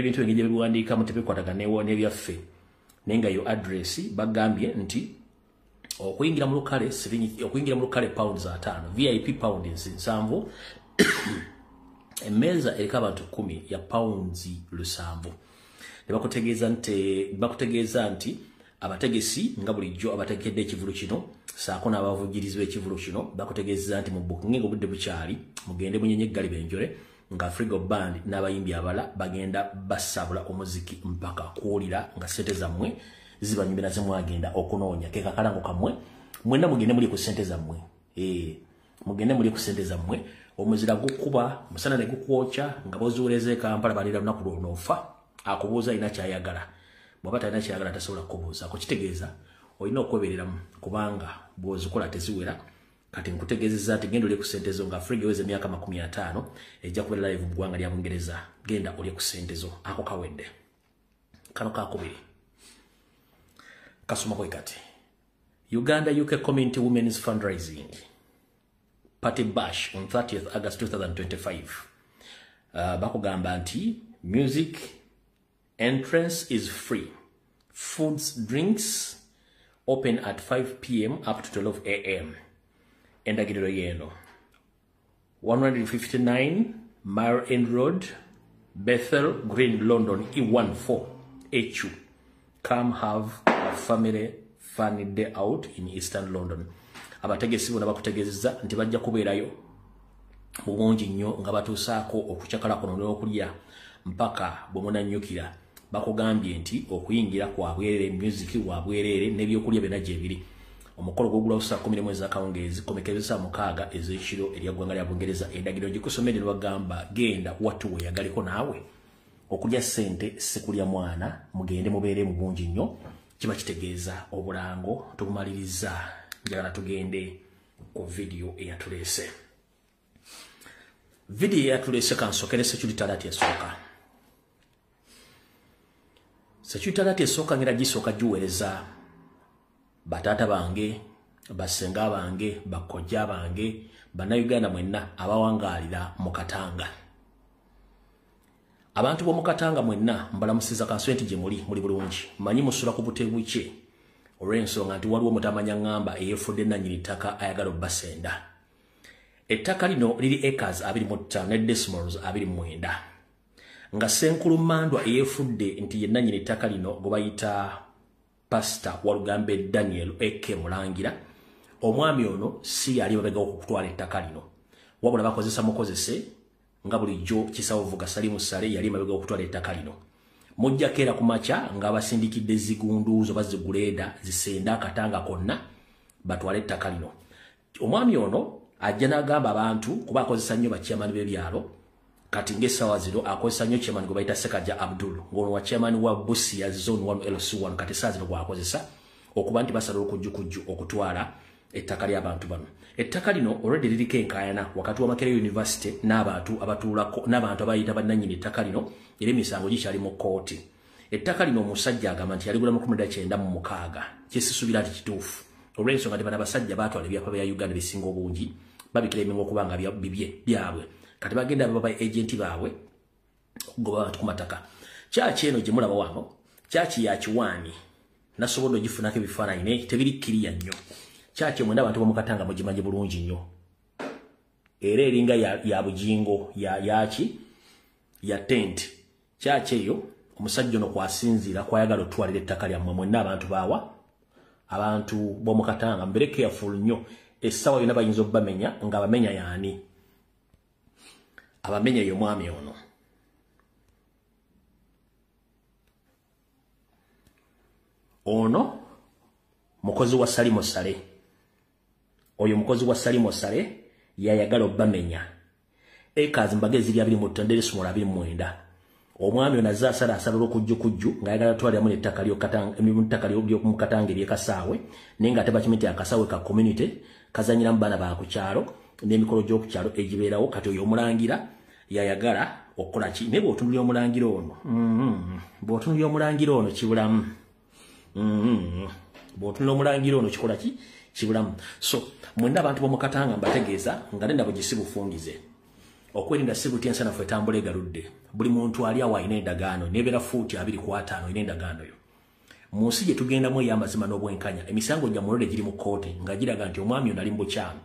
Ebintu engeri gye biwandiikamu tebikwatagana n'ebyaffe, naye nga yo address bagambye nti okuyingira mu lukale okuyingira mu lukale £5, VIP £7, emmeeza eriko abantu 10 ya £7. Ne bakutegeeza nti abategesi nga bulijjo abategekedde ekivulu kino saako n'abavugirizi b'ekivulu kino bakutegeeza nti mu booking obudde bukyali, mugende munyenye eggali benjole nga Afrigo Band n'abayimbi abala bagenda basabula omuziki mpaka kuwulira nga ssente zammwe zibanyumira zemwagenda okunoonya. Ke kakalango kammwe mwenna mugende muli ku ssente zammwe. Mugende muli ku ssente zammwe. Omuzira gukuba musana ne gukwokya nga bozuuleza e Kampala balira lunaku lw'onoofa akubuuza alina kyayagala. Bw'aba talina kyayagala tasobola kukubuuza. Kitegeeza olina okwebereramu kubanga bw'ozikola teziwera. Kati nkutegeezezza nti genda olye ku ssente zo nga Afrigo eweza emyaka 50 ejja kubeera live mu ggwanga lya Bungereza. Genda olye ku ssente zo. Ako kawedde. Kano kakubiri kasoma kwe kati. Uganda UK Community Women's Fundraising Party Bash on 30th August 2025. Bakugamba nti music entrance is free. Foods, drinks open at 5 p.m. up to 12 a.m. Endagiriro yeno 159 Mile End Road, Bethel Green, London E14 HU. Come have a family fun day out in Eastern London. Abategesi bonna bakutegeezezza nti bajja kubeerayo mu bungi nnyo nga batuusaako okucakala kuno n'okulya mpaka bwe munannyukira. Bakugambye nti okuyingira kwa bwerere, music wa bwerere n'ebyokulya byonna gye biri. Omukolo gw'ogulawo saa 11 ez'akawungeezi komekereza saa 6 ez'ekiro erya ggwanga lya Bungereza. Endagiriro gikusomedde ne bagamba genda watu weeyagaliko naawe. Okulya ssente si kulya mwana, mugende mubeere mu bungi nnyo. Kiba kitegeeza obulango tubumaliriza. Njagala tugende ku vidiyo eyatuleese. Vidiyo eyatuleese kansokere security alert esooka. Security alert esooka ngera gisooka giweereza bataata bange, basenga bange, bakojja bange, bannayuganda mwenna abawangaalira mu Katanga. Abantu b'omu Katanga mwenna mbalamusiza kanswe nti gye muli muli bulungi. Mmanyi musula ku butebuke olw'ensonga nti waliwo mutamanya ŋŋamba eyeefudde nannyini ttaka ayagala obbasenda. Ettaka lino liri acres 25 ne decimals 29. Nga Ssenkulu Mmandwa eyeefudde nti ye nannyini ttaka lino gwe bayita Pastor Walugambe Daniel AK Mulangira, omwami ono si yali mabega okutwala ettaka lino, wabula bakozesa mukozese nga bulijjo Kisawo Salimu Sale yali mabega okutwala ettaka lino. Mujja keera ku makya nga basindikidde zigunduuzo baziguleeda zisenda akatanga konna batwale ettaka lino. Omwami ono ajja n'agamba abantu kuba akozesa nnyo bachairman b'ebyalo. Kati ng'essaawa zino akozesa nnyo chairman gwe bayita Sekaja Abdul, ng'ono wa chairman wa Busia Zone 1 LC1. Kati essaawa zino gw'akozesa okuba nti basala olukujjukujju okutwala ettaka ly'abantu bano. Ettaka lino already liriko enkaayana wakati wa Makerere University n'abantu abatuulako n'abantu abayita bannannyini ettaka lino, era emisango gikyali mu kkooti. Ettaka lino omusajja agamba nti yaligula mu 1996, kyesisuubira nti kituufu olw'ensonga nti bano abasajja baatwala ebyapa bya Uganda bisinga obungi babikira emingo okuba nga bibye byabwe. Kati bagenda baba agenti baabwe okugoba abantu ku mataka. Kyaki eno gye mulaba wano, kyaki ya Kiwaani, nasobodde ogifunako ebifaananyi naye tebiri kkiriya nnyo. Kyaki mwenda abantu b'omu Katanga mugimanyi bulungi nnyo. Era eringa ya Bujingo yaki ya tent. Kyaki eyo omusajja ono kwasinziira kwayagala otwalira ettaka lyammwe mwenna abantu baawa abantu b'omu Katanga. Mbeere careful nnyo, essaawa yonna bayinza obbamenya nga abamenya yaani? Abamenya ye omwami ono. Ono mukozi wa Salimu Sale. Oyo mukozi wa Salimu Sale yayagala obbamenya. Acres mbage ziri 25.29. Omwami ono azze asala asala olw'okujjukujju ng'ayagala twaliramu n'ettaka ly'omu Katanga ery'Ekasaawe, naye nga tebakimanyi nti Akasaawe ka community kazannyiramu baana ba ku kyalo n'emikolo gy'oku kyalo egibeerawo. Kati oyo omulangira yayagala okukola ki? Naye bw'otunuulira omulangira ono, bw'otunuulira omulangira ono kibulamu. Bw'otunula omulangira ono kikola ki? Kibulamu. So mwenna abantu b'omu Katanga mbategeeza nga nenda bugisi bufungize. Okwerinda si butya ensanafu etambula egaludde. Buli muntu ali awo alina endagaano, nebeera fuuti 25 olina endagaano yo. Mu nsi gye tugendamu ey'amazima n'obwenkanya, emisango gya mulode giri mu kkooti nga giraga nti omwami ono ali mu bukyamu.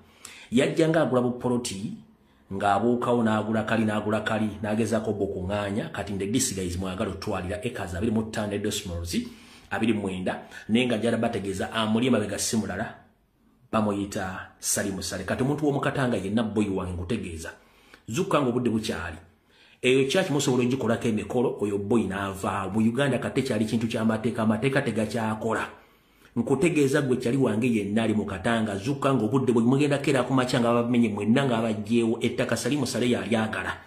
Yajja ng'agula bupoloti, ng'abuukawo n'agula kali n'agula kali n'agezaako okuŋŋaanya. Kati nde disguise mwagala otwalira acres 25 decimals 29, naye nga gyala bategeeza amuli emabega si mulala, bamuyita Salim Saleh. Kati omuntu w'omukatanga yenna boyi wange nkutegeeza, zukka ng'obudde bukyali. Eyo kyaki musobola ogikolako emikolo, oyo boyi n'avaawo. Mu Uganda kati kyali kintu ky'amateeka, amateeka tegakyakola. Nkutegeeza gwe kyali wange yenna ali mu Katanga, zukka ng'obudde bwe mugenda keera ku makya nga babamenye mwenna nga baggyewo ettaka Salim Saleh yalyagala.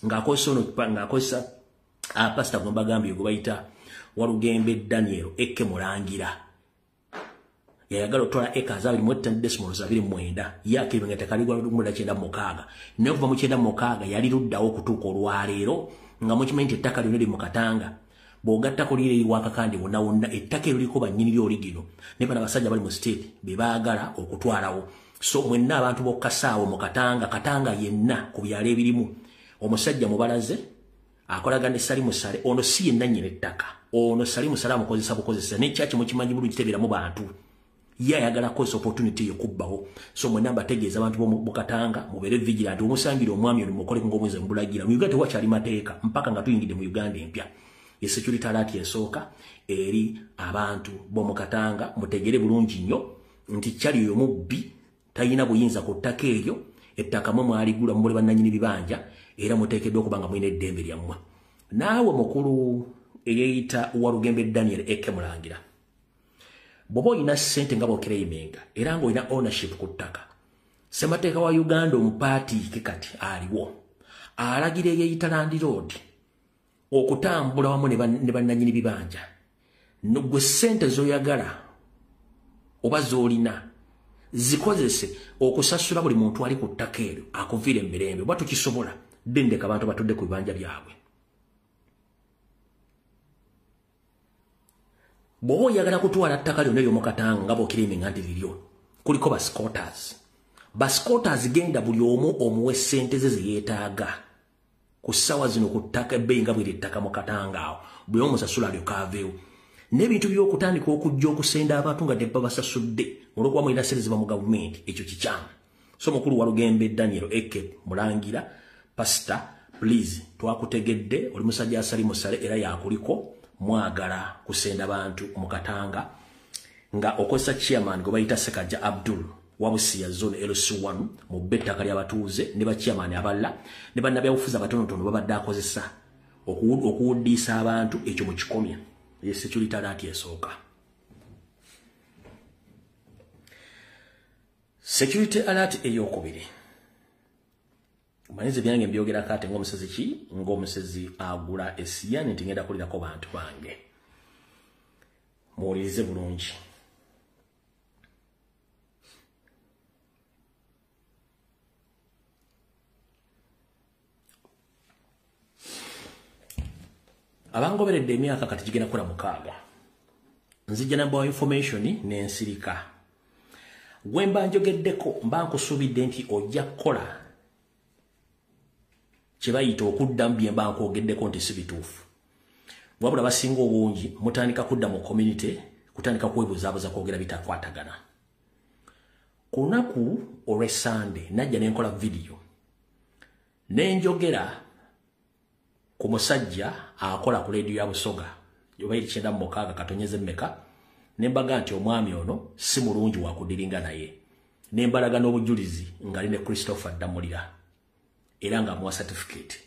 Ng'akozesa ono, ng'akozesa pasita gwe mbagambye gwe bayita Walugembe Daniel Eke Mulangira. Yayagala otwala acres 25.29, yakibenga ettaka ligwa 1996. Naye okuva mu 96 yali luddawo okutuuka olwaleero nga mukimanyi nti ettaka lyonna liri mu Katanga. Bw'ogattako liri eri Wakakande wonna wonna, ettaka eryo liriko bannyini lyo oligino. Naye bano abasajja bali mu state be baagala okutwalawo. So mwenna abantu b'okkasaawo mu Katanga, Katanga yenna ku byalo ebirimu, omusajja mubalaze akolagana ne Salim Saleh. Ono si ye nannyini ettaka, ono Salim Saleh amukozesa bukozesa, n'ekyaki mukimanyi bulungi tebeeramu bantu. Ye ayagala kukozesa opportunity eyo kubbawo. So mwenna mbategeeza abantu b'omu Katanga mubeere vigilant, omusangira omwami ono mukole ng'omwezi mbulagira. Mu Uganda tewakyali mateeka mpaka nga tuyingidde mu Uganda empya. Ye security alert esooka eri abantu b'omu Katanga, mutegere bulungi nnyo nti kyali oyo mubbi talina buyinza ku ttaka eryo. Ettaka mwe mwaligula muli bannannyini bibanja, era muteekeddwa okuba nga mulina eddembe lyammwe. Naawe mukulu eyeeyita Walugembe Daniel Eke Mulangira, bw'oba olina ssente nga bw'okireyimenga era ng'olina ownership ku ttaka, ssemateeka wa Uganda omupaatiike kati aliwo alagira eyeeyita landlord okutambula wamu ne bannannyini bibanja. Gwe ssente z'oyagala oba z'olina zikozese okusasula buli muntu ali ku ttaka eryo akuviira emirembe. Oba tukisobola, ddendeka abantu batudde ku bibanja byabwe. Bw'oba oyagala kutwala ttaka lyonna ery'omu Katanga nga bw'okiriminga nti liryo, kuliko ba squatters. Ba squatters genda buli omu omuwe ssente ze ze yeetaaga ku ssaawa zino ku ttaka ebbeeyi nga bweri ettaka mu Katanga awo, buli omu musasula alyoke aveewo. N'ebintu by'okutandika okujja okusenda abantu nga tebabasasudde olw'okuba mulina ssente ziva mu gavumenti, ekyo kikyamu. So mukulu Walugembe Daniel Eke Mulangira, pasita, please, twakutegedde oli musajja Salim Saleh era yakuliko, mwagala kusenda bantu mu Katanga nga okozesa chairman gwe bayita Ssekajja Abdul wa Busia zone LC1 mu b'ettaka ly'abatuuze ne ba chairman abalala ne bannabyabufuzi abatonotono babadde akozesa okuwuddiisa abantu. Ekyo mukikomya. Ye security alert esooka. Security alert eyokubiri, manyize byange mbyogerako ate ng'omusezi ki, ng'omusezi agula esiyani nti ngenda kulirako bantu bange. Muwulirize bulungi. Abangoberedde emyaka kati gigenda kukola 6, nzijja nambawa information n'ensirika. Gwe mba njogeddeko mba nkusuubidde nti ojja kukola kye bayita okuddamu bye mba nkwogeddeko nti si bituufu. Wabula basinga obungi mutandika kudda mu community, kutandika kwebuzaabuza kwogera bitakwatagana. Ku lunaku olw'Essande najja ne nkola vidiyo ne njogera ku musajja akola ku leediyo ya Busoga oba eri 96 katonyeze mmeka, ne mbaga nti omwami ono si mulungi wa kudiringa naye, ne mbalaga n'obujulizi ng'ali ne Christopher Ddamulira era ng'amuwa certificate.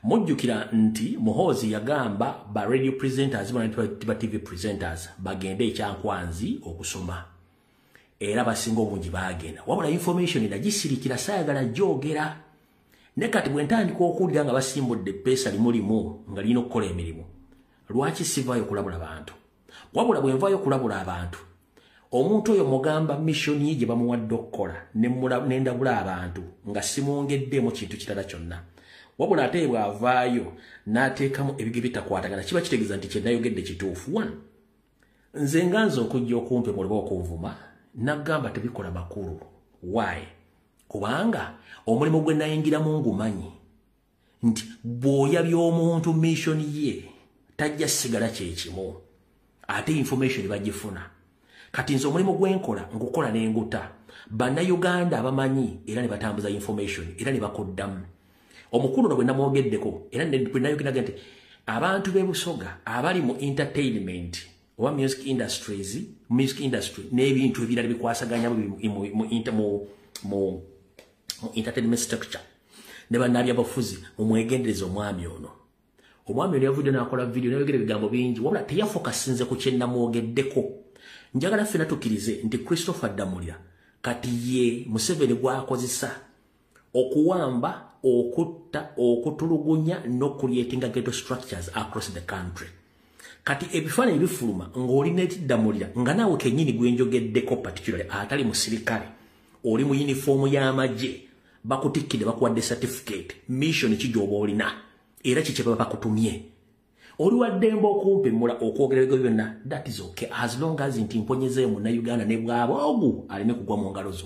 Mujjukira nti Muhoozi yagamba ba radio presenters ba TV presenters bagende ekyankwanzi okusoma, era basinga obungi baagenda. Wabula information nagisirikira, saayagala gyogera. Ne kati bwe ntandika okuwulira nga basimbudde eppeesa limu limu nga lirina okukola emirimu, lwaki sivaayo kulabula bantu? Wabula bwe nvaayo okulabula abantu, omuntu oyo mugamba mission ye gye bamuwadde okukola, ne ndabula abantu nga simwongeddeemu kintu kirala kyonna. Wabula ate bw'avaayo n'ateekamu ebige bitakwatagana, kiba kitegeeza nti kye nayogedde kituufu. One, nze nga nze okujja okumpi mu luba okunvuma, nagamba tebikola makulu. Why? Kubanga omulimu gwe nayingiramu ngumanyi. Nti bw'oyabya omuntu mission ye tajja sigala kyekimu, ate information bagifuna. Kati nze omulimu gwenkola nkukola n'enguta bannayuganda abamanyi era ne batambuza information era ne bakuddamu. Omukulu ono bwe namwogeddeko era bwe nayogeraga nti abantu b'e Busoga abali mu entertainment oba music industries, music industry n'ebintu ebirala bikwasaganya mu entertainment structure ne bannabyabufuzi, mumwegendereze omwami ono. Omwami ono yavudde n'akola video n'ayogera ebigambo bingi, wabula teyafokasinze ku kye namwogeddeko. Njagala ffenna tukkirize nti Christopher Ddamulira kati ye Museveni gw'akozesa okuwamba, okutta, okutulugunya n'okucreatinga ghetto structures across the country. Kati ebifaananyi bifuluma ng'olina Ddamulira nga naawe kennyini gwenjogeddeko, particularly atali musirikale, oli mu yunifoomu y'amagye, bakutikkidde, bakuwadde certificate, mission ki gy'oba olina era ki kye baba bakutumye? Oli waddembe okumpemula, okwogera ebyo byonna, that is okay, as long as nti mponyezeeyo munnayuganda ne bw'aba ogu aleme kugwa mu ngalo zo.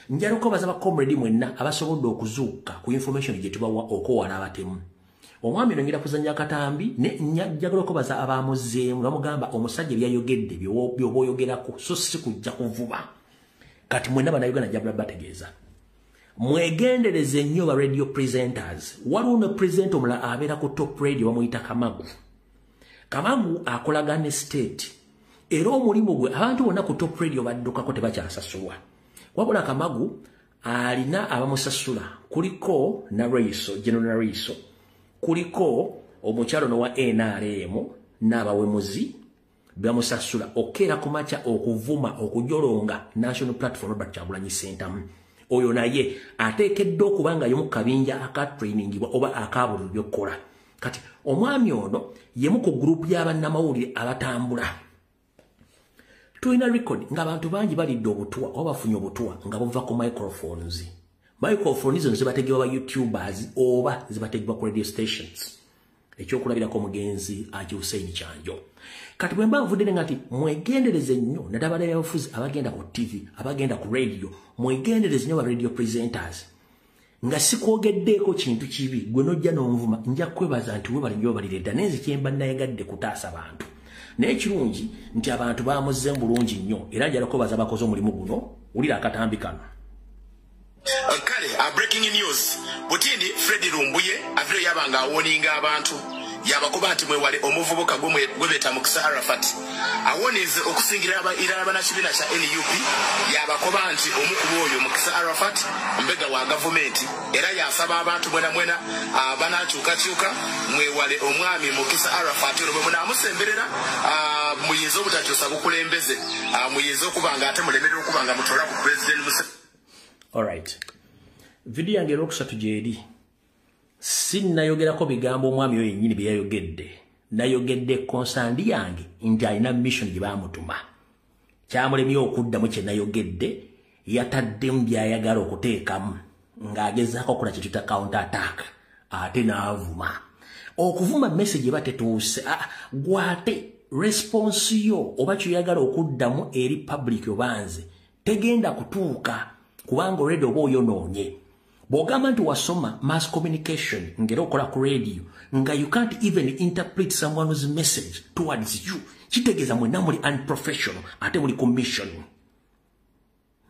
Njala okwebaza ba comrade mwenna abasobodde okuzuuka ku information gye tubawa okwewala abatemu. Omwami ono ngenda kuzannya akatambi ne njagala okwebaza abamuzzeemu bamugamba omusajja byayogedde by'oba oyogerako so si kujja kuvuba. Kati mwenna bannayuganda njagala bategeeza, mwegendereze nnyo ba radio presenters. Waliwo ne presenter omulala abeera ku Top Radio, bamuyita Kamagu. Kamagu akolagana ne state era omulimu gwe abantu bonna ku Top Radio baddukako, tebakyasasulwa. Wabula Kamagu alina abamusasula, kuliko Nalweyiso, General Nalweyiso, kuliko omukyalo nowa NRM n'abawemuzi bamusasula okeera ku makya okuvuma, okujolonga National Platform, Robert Kyagulanyi Ssentamu. Oyo naye ateekeddwa okuba nga yomu kabinja akatrainingibwa oba akabuli byokkola. Kati omwami ono yemu ku gurupu y'abannamawulire abatambula. Tulina record ng'abantu bangi balidde obutwa oba bafunye obutwa nga buva ku microphones. Microphones ezo zibategebwa ba YouTubers oba zibategebwa ku radio stations. Ekyokulabirako omugenzi Haji Hussein Kyanjo. Kati bwe mba nvudde nga nti mwegendereze nnyo naddala bannabyabufuzi abagenda ku TV, abagenda ku radio, mwegendereze nnyo ba radio presenters. Nga sikwogeddeeko kintu kibi, gwe n'ojja n'onvuma, nja kwebaza nti webale nnyo, webalire dda, naye nze kye mba nayagadde kutaasa bantu. Naye kirungi nti abantu bamuzze bulungi nnyo era njagala kwebaza abakoze omulimu guno. Wulira akatambi kano. Kale breaking news, butindi Fred Lumbuye avire yabanga awoninga abantu, yabakuba nti mwewale omuvubuka gwe beeta Mukisa Arafat. Awonize okusingira irala bannakibiina kya NUP, yabakoba nti omukulu oyo Mukisa Arafat mbega wa gavumenti, era yasaba abantu mwena mwena abanakyukakyuka mwewale omwami Mukisa Arafat ono, bwe munaamusemberera muyinza obutakyusa bukulembeze, muyinza okuba nga ate mulemerera okuba nga mutola ku President Museveni. Alright. Video yange erwokusatu gyeri. Sinnayogerako bigambo omwami oyo yennyini bye yayogedde. Nayogedde concern yange nti alina mission gye baamutuma. Kyamulemye okuddamu kye nayogedde, yataddemu by'ayagala okuteekamu ng'agezaako okukola kye tuyita counter attack, ate n'avuma. Okuvuma message eba tetuuse, gwate response yo oba ky'oyagala okuddamu eri public oba nze tegenda kutuuka kubanga already oba oyonoonye. Bw'ogamba nti wasoma mass communication ng'era okola ku radio nga you can't even interpret someone's message towards you, kitegeeza mwenna muli unprofessional ate muli ku mission.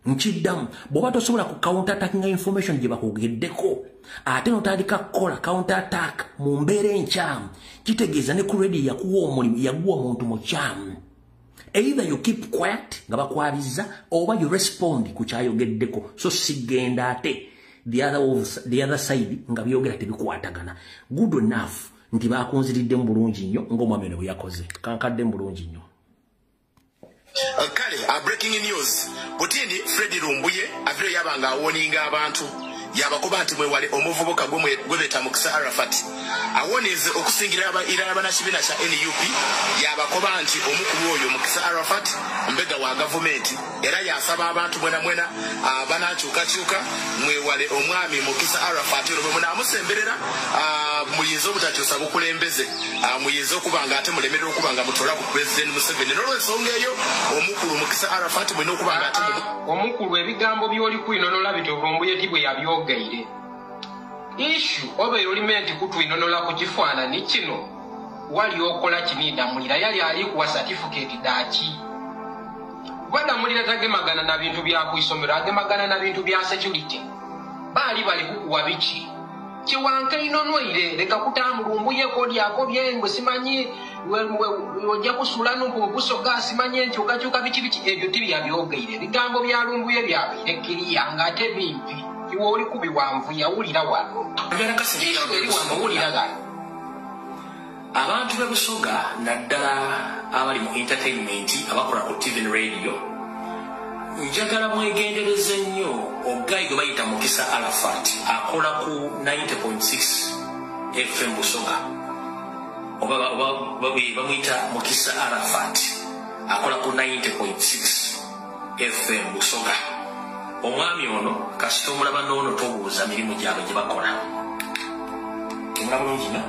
Nkiddamu, bw'oba tosobola ku counter attackinga information gye bakugeddeko ate n'otandika kukola counter attack mu mbeera enkyamu, kitegeeza ne ku radio yakuwa omulimu yaguwa omuntu mukyamu. Either you keep quiet nga bakwabiza oba you respond ku kyayogeddeko, so sigenda ate the other side nga byogera tebikwatagana. Good enough nti bakunziriddemu bulungi nnyo ng'omwami ono bwe yakoze. Kankaddemu bulungi nnyo. Kale breaking news, butindi Fred Lumbuye avire yabanga awoninga abantu, yabakuba nti mwewale omuvubuka gwe beeta Mukisa Arafat. Awonize okusingira irala bannakibiina kya NUP, yabakoba nti omukulu oyo Mukisa Arafat mbega wa gavumenti, era yasaba abantu mwena mwena abanakyukakyuka mwewale omwami Mukisa Arafat ono, bwe munaamusemberera muyinza obutakyusa bukulembeze, muyinza okuba nga ate mulemerera okuba nga mutola ku President Museveni. N'olwensonga eyo omukulu Mukisa Arafat mulina okuba nga ate Omukulu, ebigambo by'oli kwinonola bityo Lumbuye ti bwe yabyogeire. Issue oba olimenti kutwinonola ku kifaananyi kino wali okola kini Damulira yali ali kuwa certificate daki. Gwadamulira tagemagana na bintu bya kuisomero, agemagana na bintu bya security. Bali bali kukuwa biki. Kiwanke inonweire leka kutamulumbuye kodi akobye simanyi ojja kusula n'okubusoga simanyi enkyukakyuka biki biki ebyo tibya byogeire bigambo bya lumbuye byabeire kiriya ng'ate bimpi iwe oli kubiwanvu yawulira wano wano wulira gano. Abantu b'e Busoga naddala abali mu entertainment abakola ku TV ne radio, njagala mwegendereze nnyo oguy gwe bayita Mukisa Arafat akola ku 90.6 FM Busoga, oba bamuyita Mukisa Arafat akola ku 90.6 FM Busoga. Omwami ono kasita omulaba n'ono tobuuza mirimu gyabwe gye bakola, omulaba bulungi nnyo.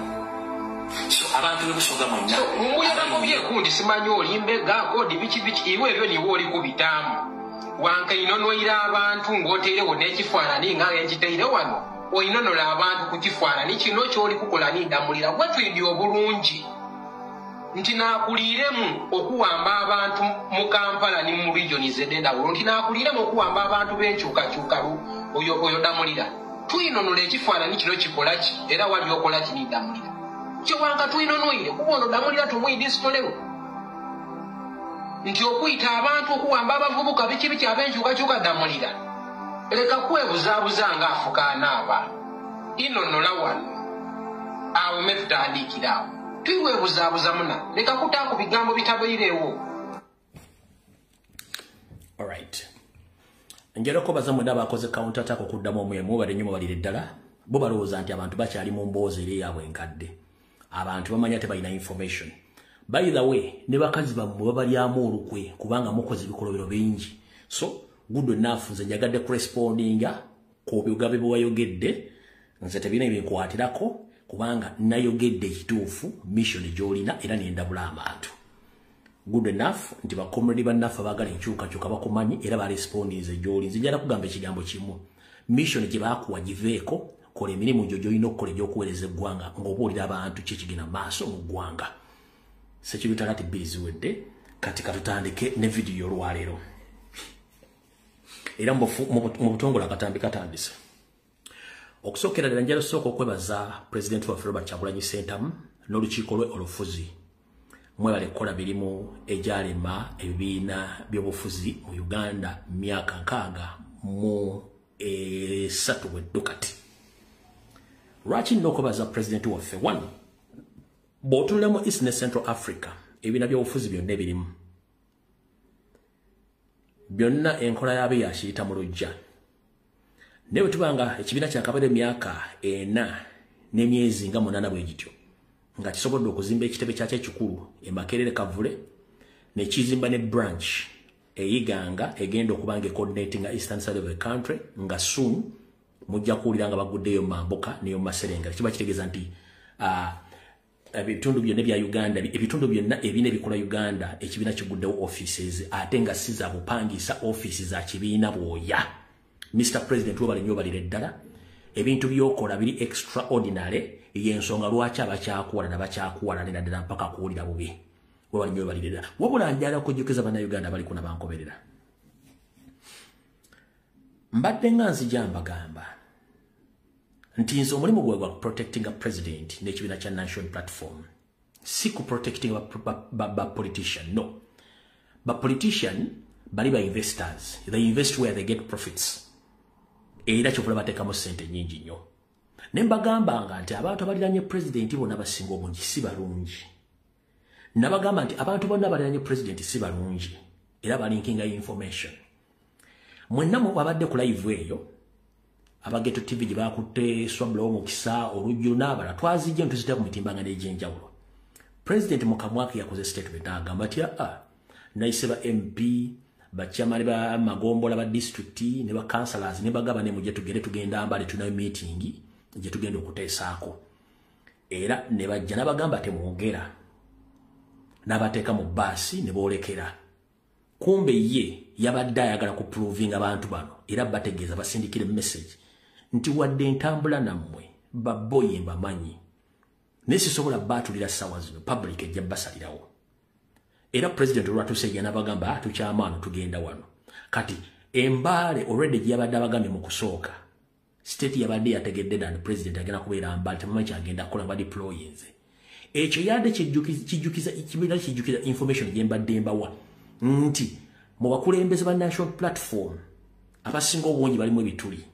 So abantu b'e Busoga mwenna Muyagako byekundi simanyi oli mbega kodi biki biki iwe ebyo niwe oli kubitaamu wankainonwaira abantu ng'oteerewo n'ekifaananyi nga nkiteire wano oyinonola abantu ku kifaananyi kino ky'oli kukola nindamulira gwe twidi obulungi nti naakuliiremu okuwamba abantu mu Kampala ne mu regions ez'enjawulo nti naakuliiremu okuwamba abantu b'enkyukakyuka oyo oyo Damulira tuyinonola ekifaananyi kino kikola ki era wali okola ki nindamulira kiwanka tuyinonoire kuba ono Damulira tumwidisitolewo nti okuyita abantu okuwamba abavubuka biki biki ab'enkyukakyuka. Damulira leka kwebuzaabuza ng'afukaanaaba inonola wano awo me tutandikira awo tuiwebuzaabuza muna leka kutaa ku bigambo bitabairewo. Alright, njagala okubaza mwena abakoze counter attack okuddamu omwemu bali nnyo mubalire ddala. Bo balowooza nti abantu bakyali mu mboozi eri yaabwe enkadde. Abantu bamanya tebalina information. By the way, ne bakazi bammwe babalyamu olukwe kubanga mukoze ebikolobero bingi. So good enough, nze njagadde kurespondinga ku byogabe bwe wayogedde. Nze tebirina ebinkwatirako kubanga nayogedde ekituufu, mission gy'olina, era nendabula abantu. Good enough nti bacomrade bannaffe abaagala enkyukakyuka bakumanyi era barespondinze gy'oli. Nze njala kugamba ekigambo kimu: mission gye baakuwa giveeko, kola emirimu gyo gy'olina okukola egy'okuweereza eggwanga ng'obuulira abantu ki ekigenda maaso mu ggwanga. Security alert bbiri ziwedde, kati katutandike ne vidiyo olwaleero. Era mu butongole akatambi katandise. Okusookera ddala njala sooka okwebaza Pulezidenti waffe Robert Kyagulanyi Ssentamu n'olukiiko lwe olufuzi. Mwebale kukola mirimu egyalema ebibiina by'obufuzi mu Uganda myaka 63 bweddu kati. Lwaki nina okwebaza pulezidenti waffe? One, bw'otunula mu East ne Central Africa, ebibiina by'obufuzi byonna ebirimu byonna enkola yaabyo yakiyita mu luggya. Naye bwe tuba nga ekibiina kyakabeera emyaka 4 n'emyezi nga 8 bwe gityo nga kisobodde okuzimba ekitebe kyakyo ekikulu e Makerere Kavule, nekizimba ne branch eyiganga egenda okuba nga ecoordinatinga eastern side of the country, nga soon mujja kuwulira nga baguddeyo mambuka neyo maserenga, kiba kitegeeza nti ebitundu byonna ebya Uganda, ebitundu byonna ebina ebikola Uganda, ekibiina kiguddewo offices, ate nga si za bupangisa, office za kibiina bwoya. Mr President, webale nnyo, obalire ddala. Ebintu byokola biri extraordinary, yensonga lwaki abakyakuwala nabakyakuwala nenaddala mpaka kuwulira bubi. Webale nnyo, obalire ddala. Wabula njala okujjukiza Bannayuganda bali kuna bankoberera, mbadde nga nzija mbagamba nti nze omulimu gwe gwa protecting a president n'ekibiina kya National Platform, si ku protecting ba politician. No, ba politician bali ba investors, they invest where they get profits, era kyovula bateekamu ssente nnyingi nnyo. Ne mbagambanga nti abantu abaliranye president bonna basinga obungi si balungi. Nabagamba nti abantu bonna abaliranye president si balungi era baleakinga information. Mwenna abadde ku live eyo abageto TV gye bakutte Swabula Omukisa olujjulo n'abala twazijja ntuzita ku mitimbagano egy'enjawulo, president mu kamwake yakoze statement agamba nti aa nayise ba MP, bachairman ba magombola, ba district ne ba councillors, ne bagaba ne mujje tugende, tugenda Mbale, tulina meeting gye tugenda okuteesaako. Era ne bajja n'abagamba temwogera, n'abateeka mu baasi ne boolekera. Kumbe ye yabadde ayagala ku provinga abantu bano era bategeeza basindikire message nti wadde entambula nammwe. Baboyi mbamanyi. Nesi sobola baatulira ssaawa zino, public ejja basalirawo. Era president olwatuuse yanabagamba tukyamaano tugenda wano. Kati Embaale already gyabadde abagambye mu kusooka. State yabadde yategedde dda nti president agenda kubeera Mbaale, tebamanyi kyagenda kukola, badeployinze. Ekyo yadde kijjukiza ekibiina kijjukiza information gye mbadde mbawa nti mu bakulembeze ba national platform abasinga obungi balimu ebituli,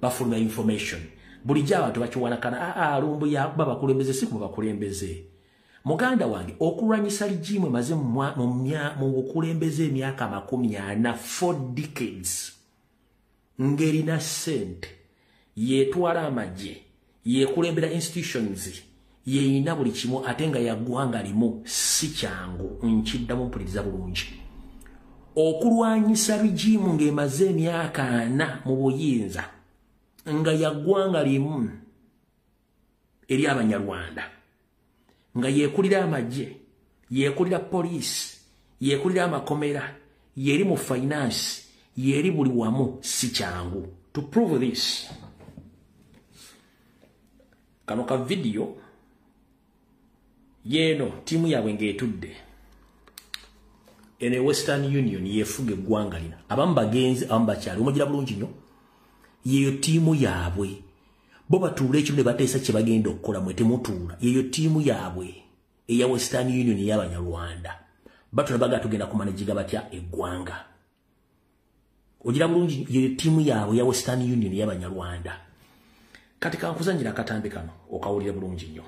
bafulumya information. Bulijjo abantu bakiwalakana, Lumbuye yakuba bakulembeze, si ku bakulembeze. Muganda wange, okulwanyisa regime emaze mu bukulembeze emyaka 40, 4 decades, ng'erina ssente, yeetwala amagye, yeekulembera institutions, yeeyina buli kimu, ate nga yaggwanga limu, si kyangu. Nkiddamu, mpuliriza bulungi. Okulwanyisa regime ng'emaze emyaka 40 mu buyinza, nga yaggwanga limu eri Abanyarwanda, nga yeekulira amagye, yeekulira poliisi, yeekulira amakomera, yeri mu finance, yeri buli wamu, si kyangu. To prove this, kano ka video yeeno ttiimu yaabwe ng'etudde eno e Western Union yeefuga eggwanga lino. Abamu bagenzi, abamu bakyali. Omugira bulungi nnyo, yeeyo ttiimu yaabwe. Bo batuula ekimu ne bateesa kye bagenda okukola, mwe temutuula. Yeeyo ttiimu yaabwe eya Western Union ey'Abanyarwanda. Batula baga tugenda kumanaginga batya eggwanga. Ogira bulungi, yeeyo ttiimu yaabwe eya Western Union ey'Abanyarwanda. Kati kankuzannyira akatambi kano okawulire bulungi nnyo.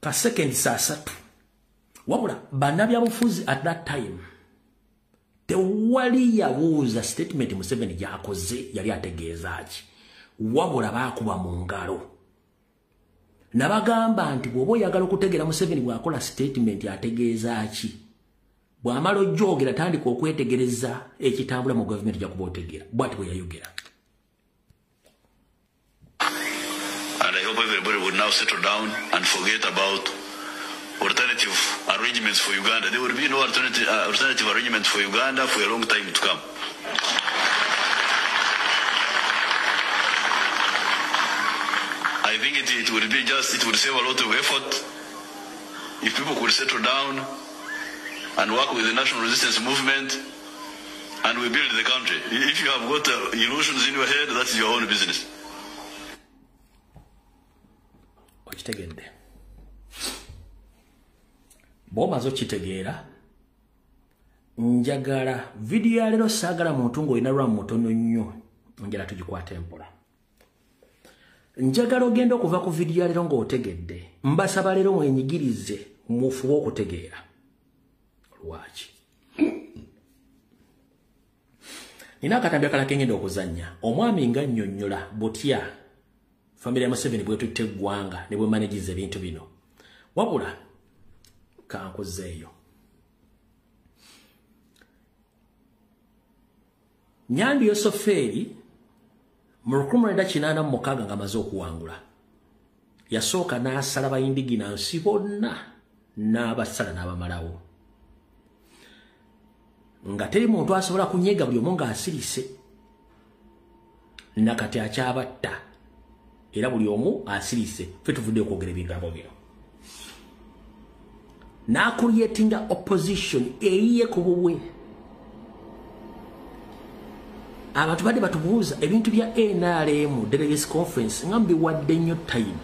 Ka sekendi 3. Wabula bannabyabufuzi at that time tewali yabuuza statement Museveni gy'akoze yali ategeeza ki. Wabula baakuba mu ngalo. Nabagamba nti bw'oba oyagala okutegeera Museveni bw'akola statement ategeeza ki, bw'amala ojjogera tandika okwetegereza ekitambula mu gavumenti, ojja kuba otegeera. Bw'ati bwe yayogera. And I hope everybody would now settle down and forget about alternative arrangements for Uganda. There will be no alternative arrangement for Uganda for a long time to come. I think it would be just, it would save a lot of effort if people could settle down and work with the National Resistance Movement and we build the country. If you have got illusions in your head, that's your own business. Okitegedde? Bw'omaze okitegeera, njagala vidiyo ya leero, saagala muntu ng'olina lwa mutono nnyo, njagala tugikwate empola. Njagala ogenda okuva ku vidiyo ya leero ng'otegedde. Mbasaba leero mwenyigirize, mufube okutegeera. Lwaki? Nina akatambi akalala ke ngenda okuzannya. Omwami nga nnyonnyola butya famire ya Museveni bwetutte eggwanga ne bwemanagiza ebintu bino. Wabula kankuzeeyo. Nyambi Yosoferi mu 1986 ng'amaze okuwangula, yasooka n'asala bayindigina nsi bonna, n'abasala n'abamalawo, nga teri muntu asobola kunyega, buli omu ng'asirise. Nakati akyabatta era buli omu asirise. Ffe tuvudde okwogera ebigambo bino. N'acreatinga opposition eyiye ku bubwe. Abantu badde batubuuza ebintu bya NRM delegates conference, nga mbiwadde nnyo time.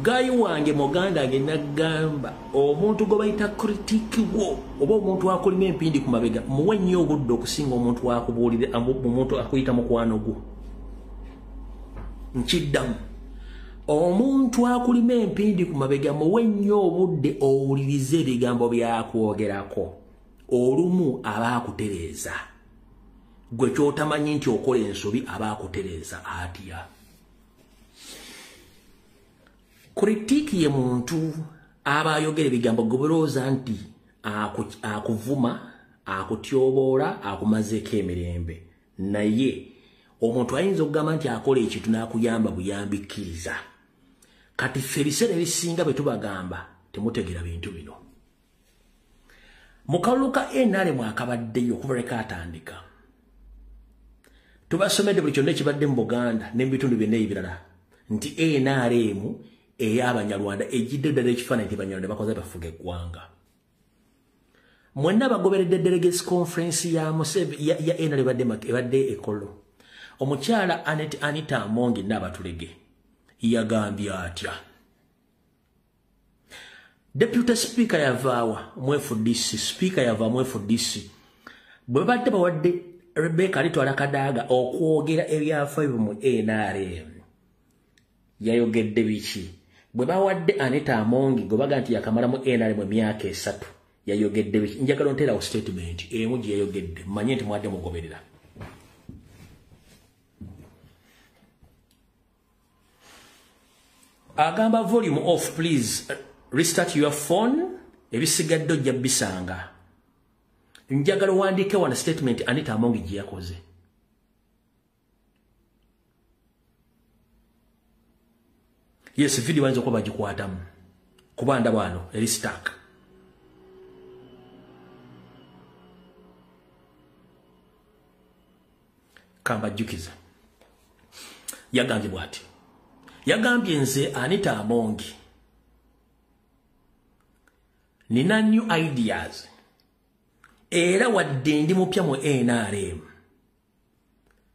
Gayi wange, muganda wange, nagamba omuntu gwe bayita critic wo oba omuntu akulima empindi ku mabega, muwe nnyo obudde okusinga omuntu akubuulire, omuntu akuyita mukwano gwo. Nkiddamu, omuntu akulima empindi ku mabega muwe nnyo obudde owulirize ebigambo byakwogerako. Olumu aba akutereeza gwe kyotamanyi nti okola ensobi, aba akutereeza atya. Critic ye muntu aba ayogera ebigambo gobulowooza nti akuvuma, akutyoboola, akumazeeko emirembe, naye omuntu ayinza okugamba nti akola ekintu n'akuyamba buyambi, kkiriza. Kati ffe ebiseera ebisinga bwe tubagamba temutegeera bintu bino. Mu kalulu ka NRM akabaddeyo okuva lwe kaatandika, tubasomedde buli kyonna ekibadde mu Buganda ne mu bitundu byonna ebirala nti NRM ey'Abanyarwanda ejjidde ddala ekifaananyi nti Banyarwanda bakoze bafuga eggwanga. Mwenna bagoberedde delegates conference ya Museveni ya NRM ebadde ekolo. Omukyala Anita Among n'abatulege yagambye atya? Deputy Speaker yavaawa mu FDC, Speaker yava mu FDC. Bwe badde bawadde Rebecca Alitwala Kadaga okwogera ebyafaayo mu NRM, yayogedde biki? Bwe bawadde Anita Among gwe baga nti yakamala mu NRM emyaka 3, yayogedde biki? Njagala onteerawo statement emu gye yayogedde, mmanye nti mwadde mugoberera. Agamba volume off please, restart your phone, ebisigadde ojja bisanga. Njagala owandiike wano statement Anita Among gye yakoze. Yes, video bayinza okuba bagikwatamu kuba ndaba wano eri stuck. Kambajjukiza. Yagambye bw'ati. Yagambye nze Anita Among nina new ideas era wadde ndi mupya mu NRM,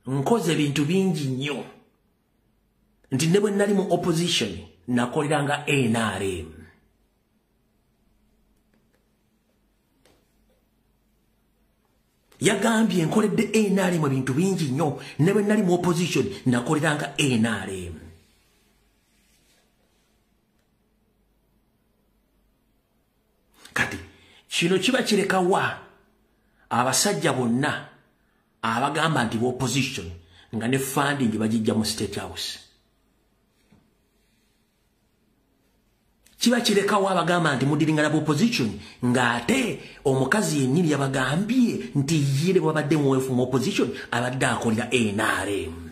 nkoze ebintu bingi nnyo nti ne bwe nali mu opposition nakoleranga NRM. Yagambye nkoledde NRM ebintu bingi nnyo ne bwe nali mu opposition nakoleranga NRM. Kati kino kiba kirekawa abasajja bonna abagamba nti opposition nga ne funding bagijja mu State House. Kiba kirekawa abagamba nti mudiringana bu opposition ng'ate omukazi yennyini yabagambye nti ye bwabadde mu opposition abadde akolera NRM.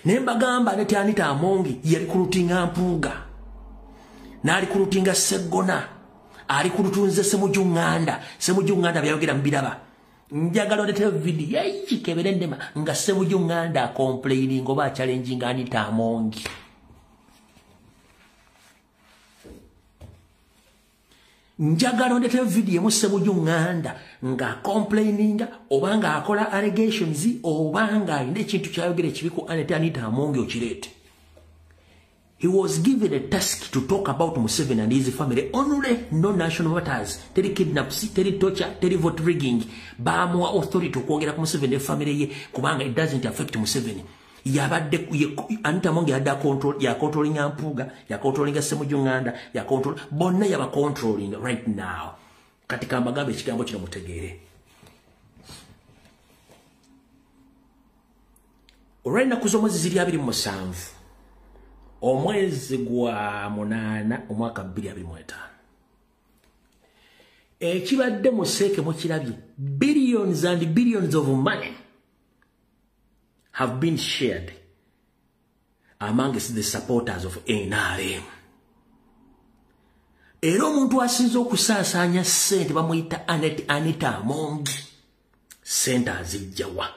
Ne mbagamba ne Anita Among yali kulutinga Mpuuga, n'ali kulutinga Sseggona, ali kulutunze Ssemujju Nganda. Ssemujju Nganda byayogera mbiraba. Njagala oleteyo video ekikebere ndema nga Ssemujju Nganda complaining oba challenging Anita Among. Njagala ondeteyo video emu Ssemujju Nganda nga complaining oba nga akola allegations oba nga alina ekintu kyayogera ekibi ku Anita Among okireete. He was given a task to talk about Museveni and his family only, no national matters, teri kidnaps, teri torture, teri vote rigging. Bamuwa authority okwogera ku Museveni ne family ye kubanga it doesn't affect Museveni. Yabadde Anita Among yadda control, ya controlling Mpuuga, ya controlling Ssemujju Nganda, ya control bonna yaba controlling right now. Kati kambagambe ekigambo kino mutegeere. Olw'ennaku z'omwezi ziri 27 omwezi gwa 8 omwaka 2025, ekibadde mu seeke mukirabye, billions and billions of money have been shared amongst the supporters of NRM. Era omuntu asinze okusaasaanya ssente bamuyita Anita Among. Ssente azijjawa?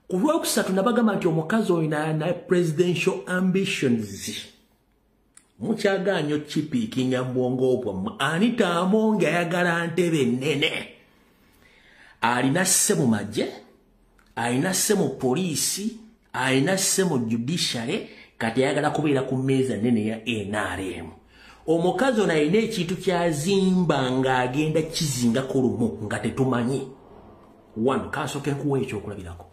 Ku lwokusatu nabagamba nti omukazi oyo na presidential ambitions. Mukyagaanyo kipiikinga mu bwongo bwammwe. Anita Among ayagala ntebe nnene. Alina sse mu magye, alina sse mu poliisi, alina sse mu judiciary, kati ayagala kubeera ku mmeeza nnene ya NRM. Omukazi ono alina ekintu kyazimba ng'agenda kizingako lumu nga tetumanyi. One, kansooke nkuwa ekyokulabirako.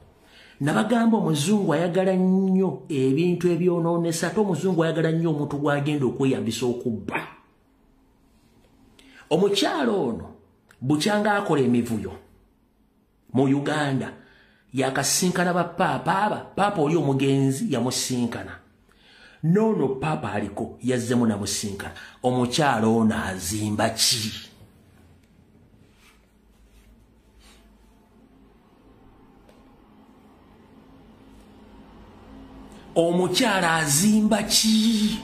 Nabagamba omuzungu ayagala nnyo ebintu ebyonoonesa, ate omuzungu ayagala nnyo omuntu gw'agenda okweyambisa okubba. Omukyala ono bukyanga akola emivuyo mu Uganda, yakasinkana ba paapa aba, paapa oli omugenzi yamusinkana. Noono paapa aliko yazzemu namusinkana. Omukyala ono azimba ki? Omukyala azimba ki?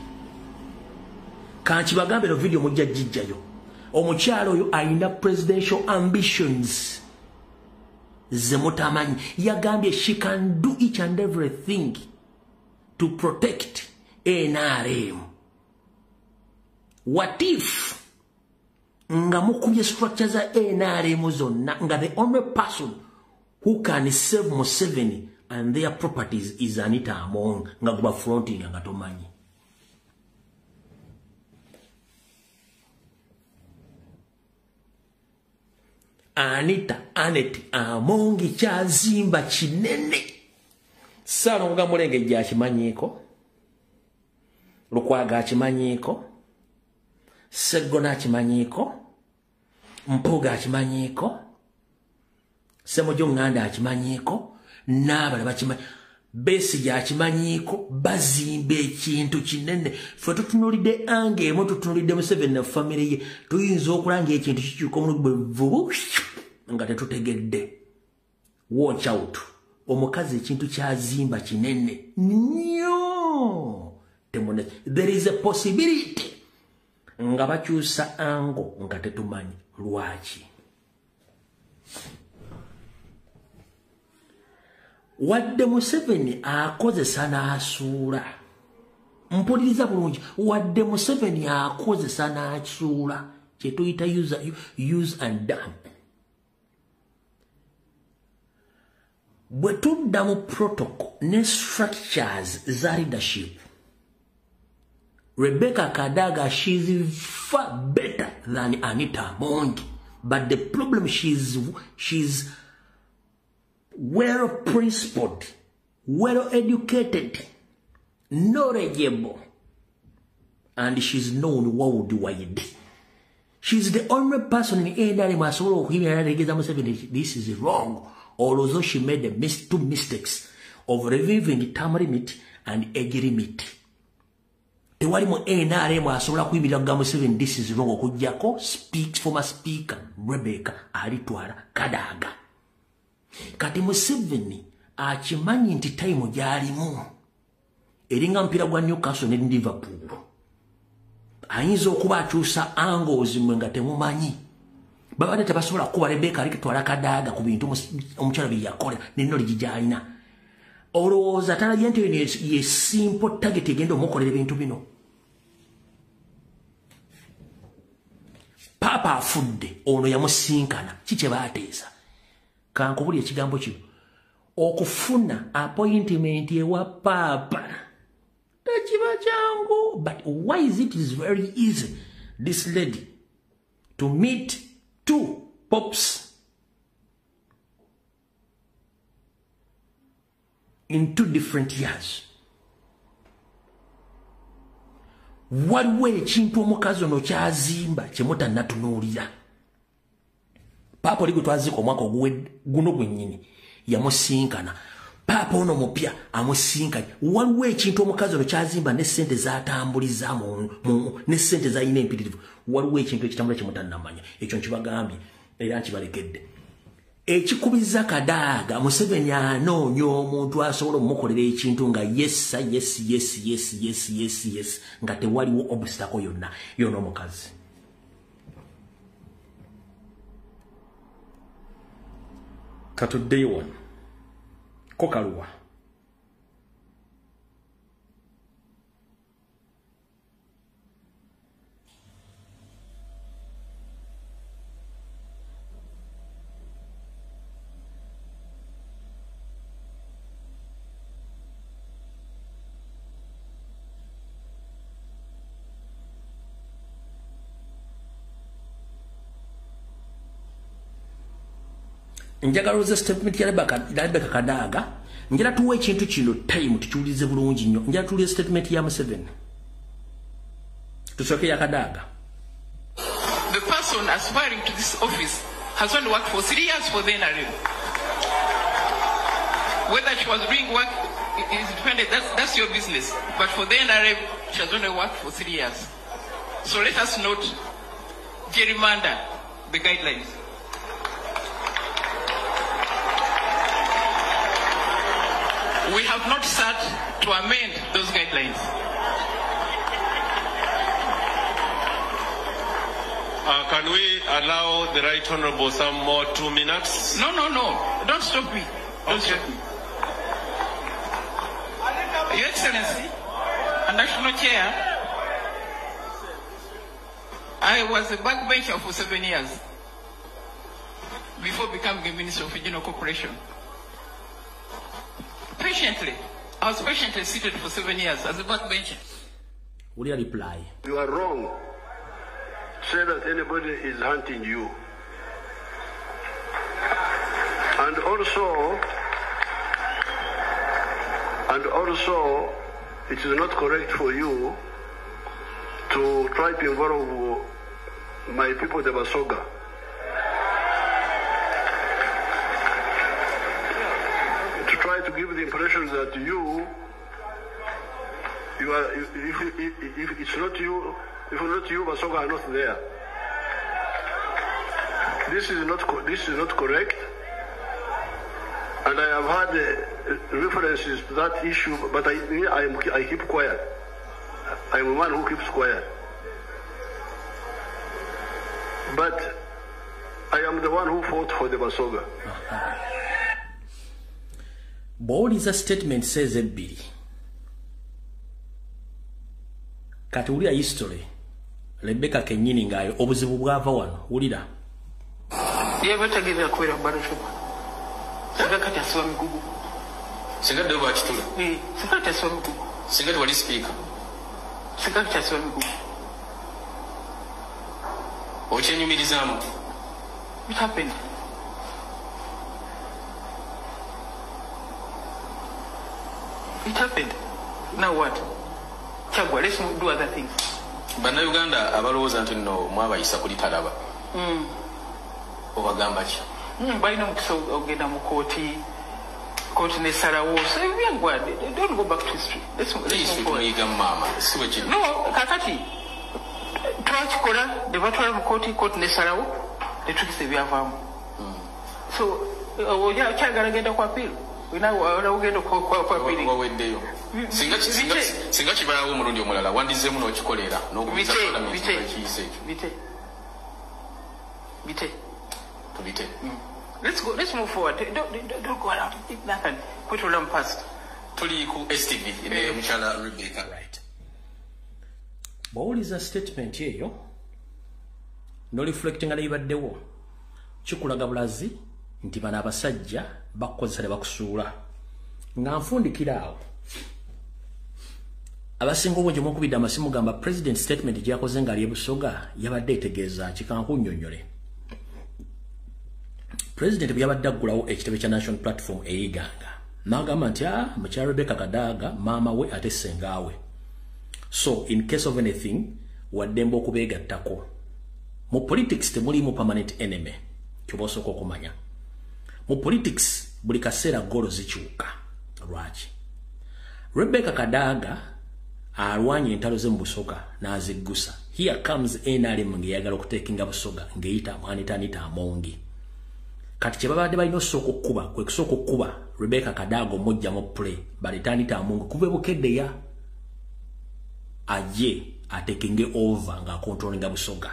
Kankibagambe no video mujja gijjayo. Omukyalo oyo alina presidential ambitions ze mutamanyi. Yagambye she can do each and everything to protect NRM. What if nga mukubye structure za NRM zonna, nga the only person who can save Museveni and their properties is Anita Among, nga guba fronting nga tomanyi. Anita Anet Among kyazimba kinene. Ssalongo Mulengejja akimanyiiko, Lukwago akimanyiiko, Sseggona akimanyiiko, Mpuuga akimanyiiko, Ssemujju Nganda akimanyiiko, n'abalala bakimanyi, Besigye akimanyiiko. Bazimba ekintu kinene. Ffe tutunuulidde ange emu, tutunuulidde Museveni ne famire ye, tuyinza okulanga ekintu kikyuka omulundi bwe vubu nga tetutegedde. Watch out. Omukazi ekintu kyazimba kinene nnyo. There is a possibility nga bakyusa ango nga tetumanyi lwaki. Wadde Museveni akozesa n'asuula, mpuliriza bulungi, wadde Museveni akozesa n'asuula, kye tuyita use and dump. Bwe tudda mu protocol ne structures za leadership, Rebecca Kadaga, she's far better than Anita Among. But the problem, she's well principled, well educated, knowledgeable, and she's known worldwide. She's the only person in NRM asobola okuyimirira n'ategeeza Museveni this is wrong. Although she made two mistakes of reviving term limit and age limit. Tewali mu NRM asobola kuyimirira kugamba Museveni this is wrong okuggyako former speaker Rebecca Alitwala Kadaga. Kati Museveni akimanyi nti time gy'alimu eringa mpira gwa Newcastle ne Liverpool. Ayinza okuba akyusa angles mwe nga temumanyi. Babadde tebasobola kuba Rebecca Alitwala Kadaga ku bintu omukyala bye yakola ne knowledge gy'alina. Olowooza talabye nti ye simple target egenda omukolera ebintu bino. Papa afudde, ono yamusinkana, ki kye baateesa? Kankubulire ekigambo kino. Okufuna appointment ewa Papa tekiba kyangu. But why is it is very easy this lady to meet two popes in 2 different years? Waliwo ekintu omukazi ono kyazimba kye mutannatunuulira. Paapa oli gwe twaziika omwaka guno gwennyini yamusinkana. Paapa ono mupya amusinkanye. Waliwo ekintu omukazi ono kyazimba ne ssente z'atambuliza ne ssente z'alina empitirivu. Waliwo ekintu ekitambula kye mutannamanya. Ekyo nkibagambye era nkibalekedde. Ekikubiza Kadaga, Museveni anoonya omuntu asobola omukolera ekintu nga yes yes yes yes yes yes yes, nga tewaliwo obstacle yonna yonna omukazi. Katuddeyo wano ko kaluwa. Njagala oze statement ya Rebecca Kadaga. Njagala tuwe ekintu kino time tukiwulirize bulungi nnyo. Njagala tuwulirize statement ya Museveni. Tusooke ya Kadaga. The person aspiring to this office has only worked for 3 years for the NRM. Whether she was doing work is dependent, that's your business. But for the NRM, she has only worked for 3 years. So let us not gerrymander the guidelines. We have not sat to amend those guidelines. Can we allow the Right Honorable some more 2 minutes? No, no, no. Don't stop me. Don't stop me. Your Excellency, and National Chair, I was a backbencher for 7 years before becoming a Minister of Regional Cooperation. Patiently, I was patiently seated for 7 years as a backbencher. Will you reply? You are wrong. Say that anybody is hunting you. And also, it is not correct for you to try to involve my people, the Basoga. To try to give the impression that you are, if it's not you, if not you, Basoga are not there. This is not correct. And I have had references to that issue, but I keep quiet. I am a man who keeps quiet. But I am the one who fought for the Basoga. Bw'owuliza statement says ebbiri. Kati wulira history. Rebecca kennyini ng'ayo obuzibu bwava wano. Wulira. Yeebatageeza kubeera barashuba. Singa kati asiba migugu. Singa dde bakitula. Singa kati asiba migugu. Singa tewali sipiika. Singa kati asiba migugu. Okyenyumirizaamu. What happened? It happened. Now what? Chagwa, let's do other things. Bannayuganda abalowooza nti nno mwabayisa kuli talaba. Obagamba ki? Balina omukisa ogenda mu kooti, kooti nesalawo. So byangwa, don't go back to history. Let's move forward. Tuyiga maama, si bwe kiri. No, kakati twakikola ne batwala mu kooti, kooti nesalawo, ne tukisa ebyavaamu. So okyagala genda ku appeal. Waweddeyo. Singa kibaawo omulundi omulala wandizzeemu n'okikolera n'okubiza palamenti ekiyise ekyo. Bite. Tubite. Let's go, let's move forward. Don't go around. Nothing. Kwetula past. Tuli ku STV ne mukyala Rebecca. Right. Bw'owuliza statement eyo n'oreflectinga n'ebibaddewo kikulaga bulazi nti bano abasajja bakukozesa ne bakusuula. Nga nfundikira awo, abasinga obungi mukubidde amasimu gamba president statement gyakoze ng'ali e Busoga yabadde etegeeza ki? Kankunnyonnyole. President bwe yabadde aggulawo ekitebe kya National Platform e Iganga, n'agamba nti mukyala Rebecca Kadaga maama we ate ssengaawe. So in case of anything, waddembe okubeegattako. Mu politics temulimu permanent enemy, ky'oba osooka okumanya. Mu politics buli kaseera golo zikyuka. Lwaki? Rebecca Kadaga alwanye entalo ze mu Busoga n'aziggusa. Here comes NRM ng'eyagala okuteekinga Busoga ng'eyita Anita Anita Amongi. Kati kye babadde balina osooka okkuba kwe kusooka okkuba Rebecca Kadaga omujja mu play baleete Anita Amongi kuva e Bukeddeya ajje atekinge over ng'akontrolinga Busoga.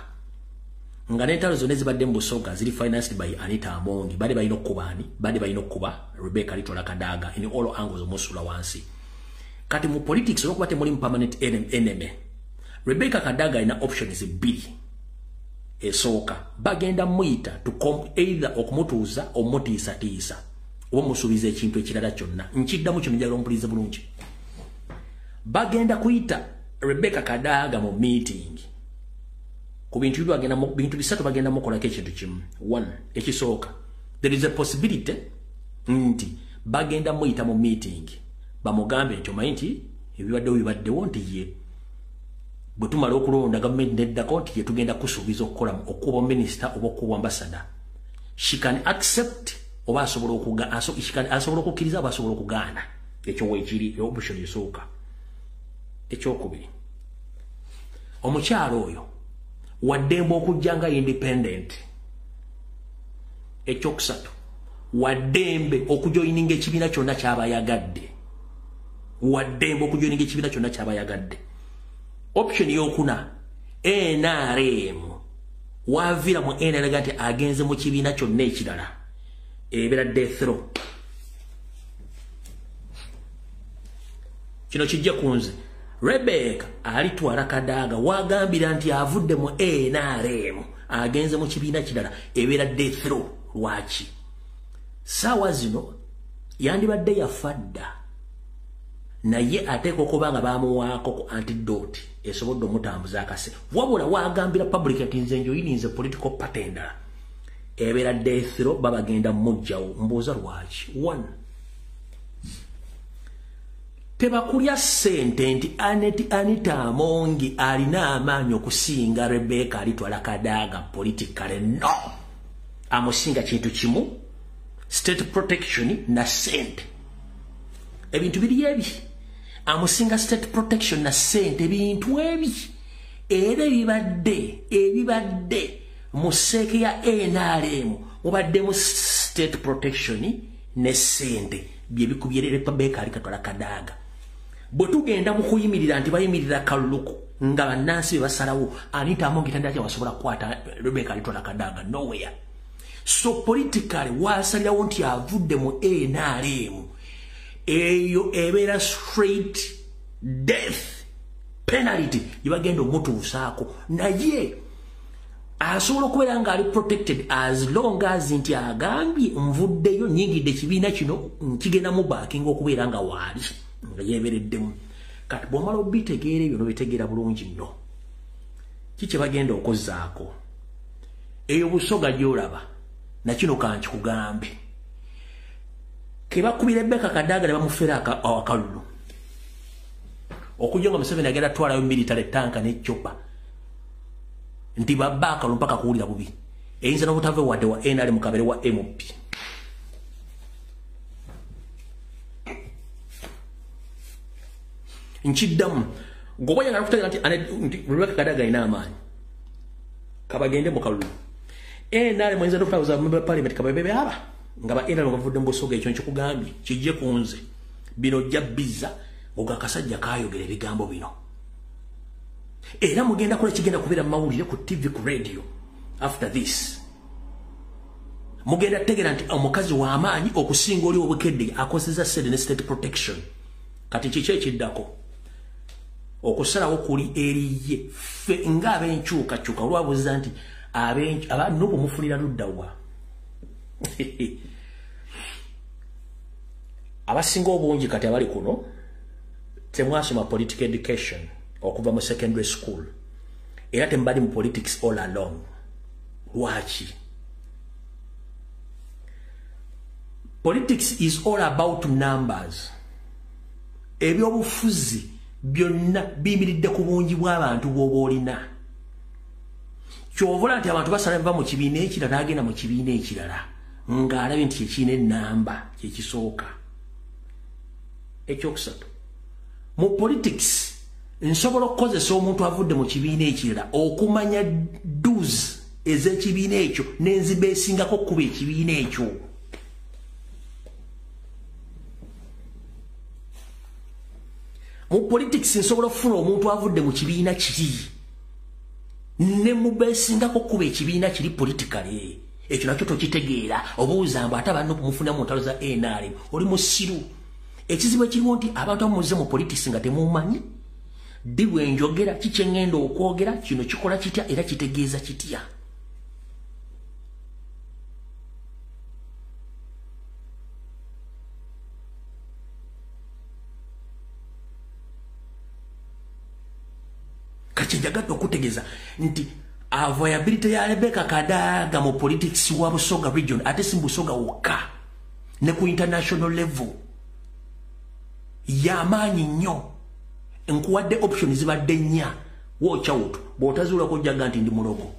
Nga n'entalo zonna ezibadde mu Busoga ziri financed by Anita Amongi. Badde balina okkuba ani? Badde balina okkuba Rebecca Litola Kadaga in all angles omusula wansi. Kati mu politics olwokuba temulimu permanent enemy, Rebecca Kadaga alina options bbiri. Esooka bagenda muyita to either okumutuuza omutiisatiisa oba omusuubiza ekintu ekirala kyonna. Nkiddamu kino njagala ompulirize bulungi. Bagenda kuyita Rebecca Kadaga mu meeting ku bintu bagenda bintu bisatu bagenda mukolako ekintu kimu. One, ekisooka, there is a possibility nti bagenda muyita mu meeting bamugambe nti omanyi nti ebibaddewo bibaddewo nti ye bwe tumala okulonda gavumenti neddako nti ye tugenda kusuubiza okukola okuba minisita oba okuba ambassador. She can accept oba asobola okukkiriza oba asobola okugaana. Ekyo weekiri option esooka. Ekyokubiri, omukyalo oyo waddembe okujja nga independent. Ekyokusatu, waddembe okujoyininga ekibiina kyonna ky'abayagadde. Waddembe okujoyininga ekibiina kyonna ky'abayagadde. Option yokuna, NRM Wavira mu NRM nti agenze mu kibiina kyonna ekirala, ebeera death row. Kino kijja ku nze. Rebecca alitwala Kadaga wagambira nti avudde mu NRM agenze mu kibiina kirala, ebeera death row. Lwaki? Saawa zino yandibadde yafa dda, naye ateekwa okuba nga bamuwaako ku antidote esobodde omutambuza akase. Wabula wagambira public nti nze njoyininze political party endala, ebeera death row, babagenda mujjawo. Mbuuza lwaki? One, tebakulya ssente nti Anita Amongi alina amaanyi okusinga Rebecca alitwala Kadaga politically. No, amusinga kintu kimu, state protection na ssente. Ebintu biri ebi, amusinga state protection na ssente, ebintu ebi era ebibadde mu seeke ya NRM mubadde mu state protection ne ssente, byebikubye Rebecca alitwala Kadaga. Bwe tugenda mu kuyimirira nti bayimirira kaluluku nga bannansi be basalawo, Anita Amongi tandaki wasobola kukwata Rebecca alitwala Kadaga, nowhere. So politically wasalirawo nti avudde mu NRM, eyo ebeera straight death penalty gyebagenda omutuusaako. Naye asobola okubeera ng'ali protected as long as nti agambye nvuddeyo, nyingidde ekibiina kino, nkigenda mu backing okubeera nga waali nga yeebereddemu. Kati bw'omala obitegeera ebyo n'obitegeera bulungi nnyo, ki kye bagenda okozzaako? Eyo Busoga gy'olaba, nakino kankikugambe, ke bakubira Rebecca Kadaga ne bamufera akalulu, okujja nga Museveni agenda atwalayo military tanka ne chopper nti babba akalulu mpaka kuwulira bubi. Eyinza n'obutava wadde wa NRM kabere wa MP. Nkiddamu, gwoba oyagala okutegeera nti Rebecca Kadaga alina amaanyi, kabagende mu kalulu. NRM oyinza n'okutabuza member parliament kabebe aba nga ba NRM bavudde mu Busoga. Ekyo nkikugambye kijje ku nze, bino ojja bizza nga akasajja kaayogera ebigambo bino, era mugenda kola kigenda kubeera mu mawulire, ku TV, ku radio. After this mugenda tegeera nti omukazi w'amaanyi okusinga oli obukedde akozesa ssente ne state protection. Kati kiki ekiddako? Okusalawo kuli eriye ffe ng'abenkyukakyuka. Olwabuuza nti abanupu mufunira ludda wa? Abasinga obungi kati abali kuno temwasoma political education okuva mu secondary school, era tembali mu politics all along. Lwaki? Politics is all about numbers. Ebyobufuzi byonna biyimiridde ku bungi bw'abantu bw'oba olina. Ky'ovola nti abantu basala bava mu kibiina ekirala n'agenda mu kibiina ekirala ng'alabye nti kyekirina ennamba kyekisooka. Ekyokusatu, mu politics nsobola okukozesa omuntu avudde mu kibiina ekirala okumanya dues ez'ekibiina ekyo n'enziba esingako okuba ekibiina ekyo. Mu politics nsobola okufuna omuntu avudde mu kibiina kiri ne mubesingako okuba ekibiina kiri politically. Ekyo nakyo tokitegeera, obuuza mbu ate abanno kumufuna mu ntalo za NRM. Oli musiru. Ekizibu ekiriwo nti abantu abamuze mu politics nga temumanyi ddi bwe njogera, ki kye ŋŋenda okwogera, kino kikola kitya era kitegeeza kitya. Kati njagadde okutegeeza nti availability ya Rebecca Kadaga mu politics wa Busoga region, ate si Busoga wokka, ne ku international level, yamaanyi nnyo. Nkuwadde option zibadde nnya, watch out bw'otazuulako ojjaga nti ndi mulogo.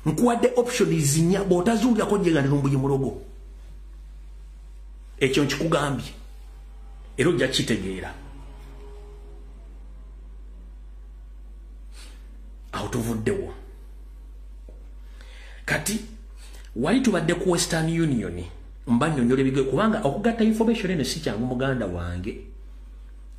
Nkuwadde option nnya, bw'otazuulako ojjaga nti Lumbuye mulogo. Ekyo nkikugambye era ojja kukitegeera. Awo tuvuddewo. Kati wali tubadde ku Western Union, mba nnyonnyola ebigere, kubanga okugatta information eno si kyangu muganda wange.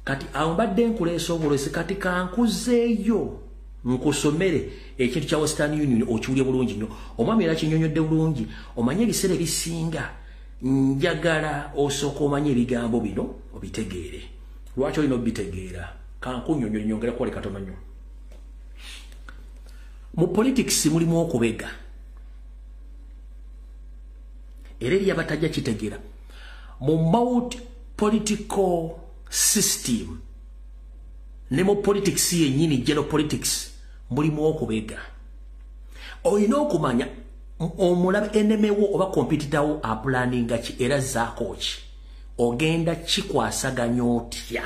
Kati awo mbadde nkuleesa obulwesi, kati kankuzeeyo nkusomere ekintu kya Western Union okiwulye bulungi nnyo. Omwami era kinnyonnyodde bulungi. Omanye ebiseera ebisinga njagala osooka omanye ebigambo bino obitegeere. Lwaki olina obitegeera? Kankunnyonnyole nyongere kwole katono nnyo. Mu politics mulimu okubega. Era eri abatajja kitegeera. Mu multi political system ne mu politics yennyini, general politics, mulimu okubega. Olina okumanya omulabe enemy wo oba competitor wo aplanninga ki era zaako ki, ogenda kikwasaganya otya.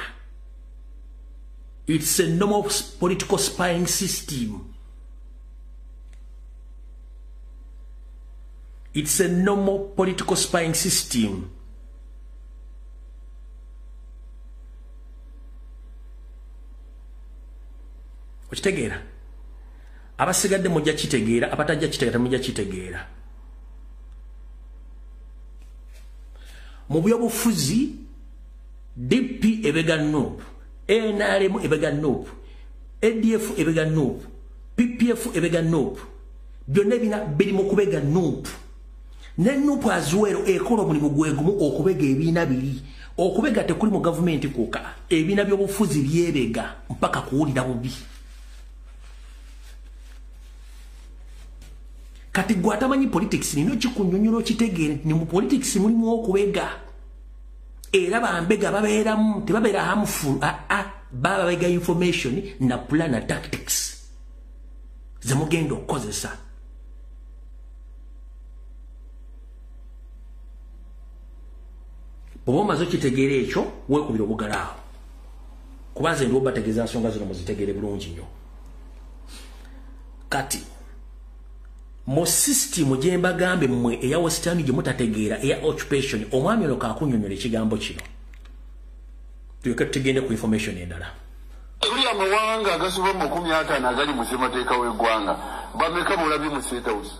It's a normal political spying system. It's a normal political spying system. Okitegeera? Abasigadde mujja kitegeera, abatajja kitegeera mujja kitegeera. Mu byobufuzi, DP ebega NUP, NRM ebega NUP, ADF ebega NUP, PPF ebega NUP. Byonna ebina biri mu kubega NUP. Ne NUP azuwero ekola omulimu gwe gumu okubega ebiina biri. Okubega tekuli mu gavumenti kwokka, ebiina by'obufuzi byebega mpaka kuwulira bubi. Kati gwe atamanyi politics nino kikunyonyola okitegeere ni mu politics mulimu okubega. Era bambega babeeramu, tebabeera harmful, baba babega information na plan na tactics zemugenda okukozesa. Bw'oba omaze okitegeera ekyo, weekubira obugalo awo. Kuba nze ndiwo bategeeza nsonga zino muzitegeere bulungi nnyo. Kati mu system gye mbagambe mmwe eya Western gye mutategeera, eya occupation, omwami ono kakunnyonnyola ekigambo kino. Tulyoke tugende ku information endala. Tuli amawanga agasoba mu 50 agali mu ssemateeka w'eggwanga, bameka mulabye mu State House?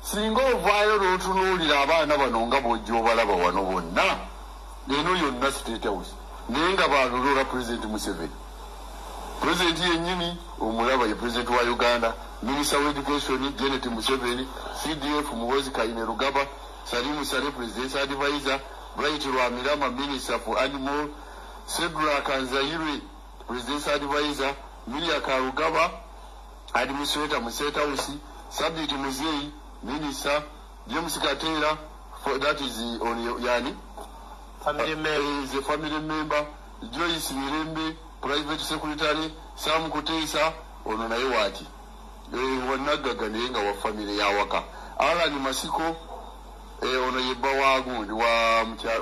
Singa ovaayo n'otunuulira abaana bano nga bw'ojja obalaba wano bonna, eno yonna State House, naye nga baalulula President Museveni. President yennyini omulaba ye President wa Uganda, Minister of Education Janet Museveni, CDF Muhoozi Kainerugaba, Salim Saleh Presidential Advisor, Bright Rwamirama Minister for Animal, Cedric Kanzayire Presidential Advisor, Miria Karugaba Administrator mu State House, Sabit Muzeyi Minister, James Katera, for that is on yani family member, is a family member, Joyce Mirembe Private Secretary, Sam Kutesa ono naye waati wanagaga naye nga wa family ya waka, Alan Masiko ono yebba wa gundi wa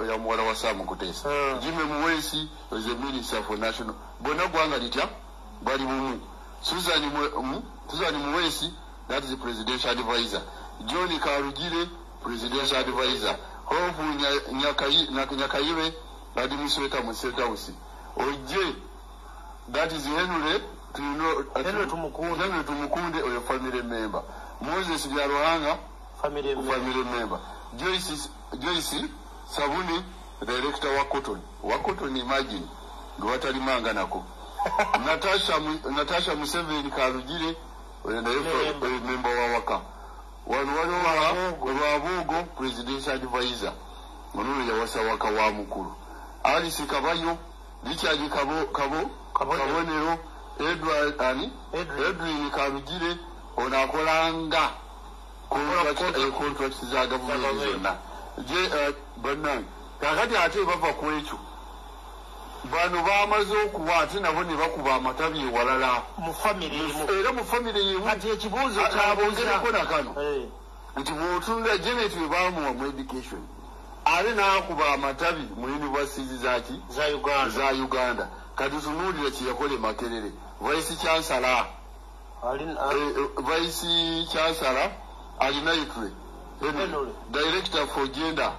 ya muwala wa Sam Kutesa, Jimmy Muwesi is a minister for national, bonna gwanga litya bali bumu, Susan Muwesi, that is the presidential advisor, John Karugire presidential advisor, Hope Nyakayire administrator mu State House, Oje, that is Henry Tumukunde oyo family member, Moses Byaruhanga family member, Joyce Sabuni director wa Cotton, imagine gwatalimanga nako, Natasha Museveni Karugire oyo naye member wa waka, wano waliwo Rwabugo presidential advisor, ono yawasa waka wa mukulu, Alice Kabayo, Richard Kabonero, Edwin Karugire ono akolanga contract za gavumenti zonna. Bannange kakati ate bava ku ekyo, bano bamaze okuwa ate nabo ne bakuba amatabi ewalala era mu famire yemu. Kati ekibuuzo kyabongereko nakano nti bw'otunula Janet bwe baamuwa mu education, ate n'akuba amatabi mu universities zaki za Uganda. Kati tunuulira kye yakola e Makerere, Vice Chancellor Alinaitwe Henry, Director for Gender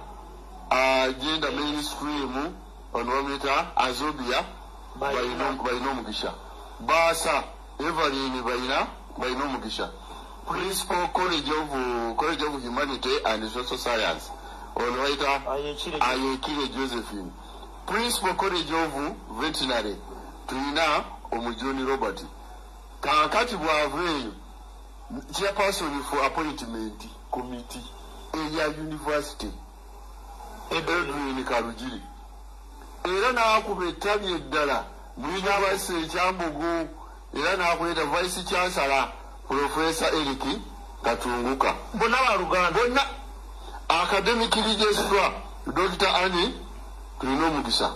Mainstream ono bamuyita Azobia Bainomugisha, Basa Evelyn Bainomugisha, Principal College of Humanity and Social Science ono bayita Ayekire Josephine, Principal College of Veterinary tulina Omujuni Robert. Kaakati bw'ava eyo, chairperson for appointment committee eya university Edwin Karugiri, era n'akuba ettabi eddala mu university ekyambugu, era n'akweta vice chancellor Professor Eric Katunguka. Bonna baluganda. Bonna. Academic registrar Dr. Annie Tulina,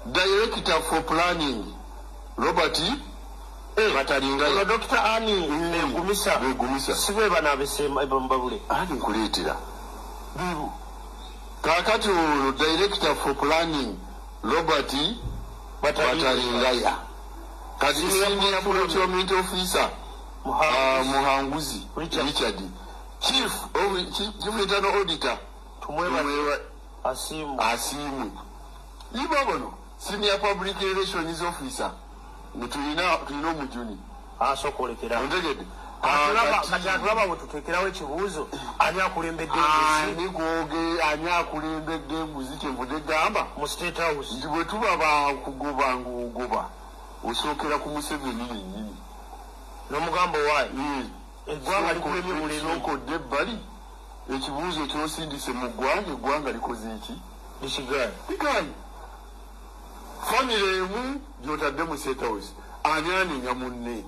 director for planning Robert Bataringaya. Dr. Annie Begumisa. Begumisa. Sibe bana abesema ebambabule. Ani nkuleetera. Bibu. Kaakati olwo director for planning Robert Bataringaya. Kati senior procurement officer Muhanguzi Richard. Chief internal auditor Tumwebaze Asiimwe. Ibo bono senior public relations officer tulina Omujuni asokolekera. Ontegedde. Kati atulaba bwe tuteekerawo ekibuuzo, ani akulembedde enguzi? Ani akulembedde enguzi, kyenvudde gamba mu State House nti bwe tuba bakugoba ng'ogoba osookera ku Museveni yennyini n'omugamba owaayi eggwanga likulemye muleme. Sookodde ebbali ekibuuzo ky'osindise mu ggwanga, eggwanga likoze eki? Likigaanye. Ligaanye. Famire emu gy'otadde mu State House, ani anenya munne?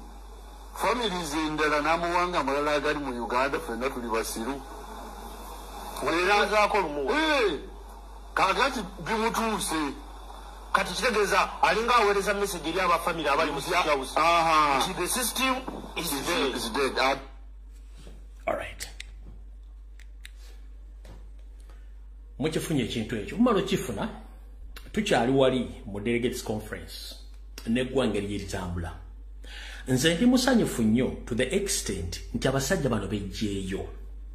Families endala n'amawanga amalala agali mu Uganda ffenna tuli basiru. Era lumuwa. Kaakati bimutuuse. Kati kitegeeza alinga aweereza message eri abafamire abali mu State House nti the system is dead. Is dead. All right. Mukifunye ekintu ekyo. Mumala okifuna, tukyali wali mu delegates conference n'eggwanga ery'eritambula. Nze ndi musanyufu nnyo to the extent nti abasajja bano bejjeeyo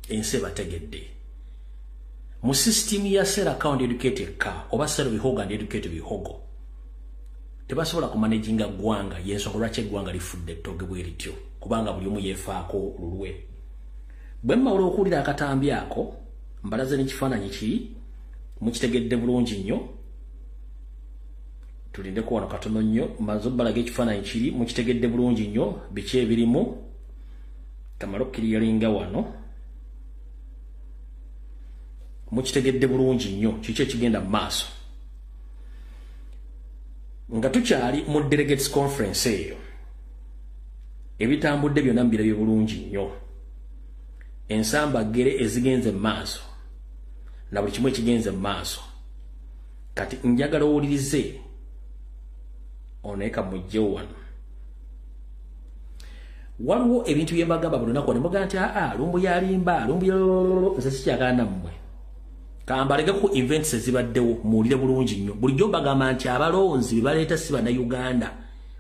ensi ebategedde. Mu system ya sell account educate eka oba sell bihogo and educate bihogo, tebasobola kumanaginga ggwanga. Y'ensonga lwaki eggwanga lifudde ettoge bwe lityo, kubanga buli omu yeefaako lulwe. Bwe mmawula okuwulira akatambi ako, mbalaze n'ekifaananyi kiri, mukitegedde bulungi nnyo. Tulindeko wano katono nnyo, mmaze obbalaga ekifaananyi kiri, mukitegedde bulungi nnyo biki ebirimu. Kamala okkiriyalinga wano, mukitegedde bulungi nnyo kiki ekigenda mu maaso. Nga tukyali mu delegates conference eyo, ebitambudde byonna mbirabye bulungi nnyo, ensambaggere ezigenze mu maaso na buli kimu ekigenze mu maaso. Kati njagala owulirize oneeka mujjewo wano. Waliwo ebintu bye mbagamba buli lunaku, ne mugamba nti aa lumbu yalimba, lumbu nze sikyagala nammwe. Kambalege ku events ezibaddewo muwulire bulungi nnyo. Bulijjo mbagamba nti abalonzi be baleeta si Bannayuganda,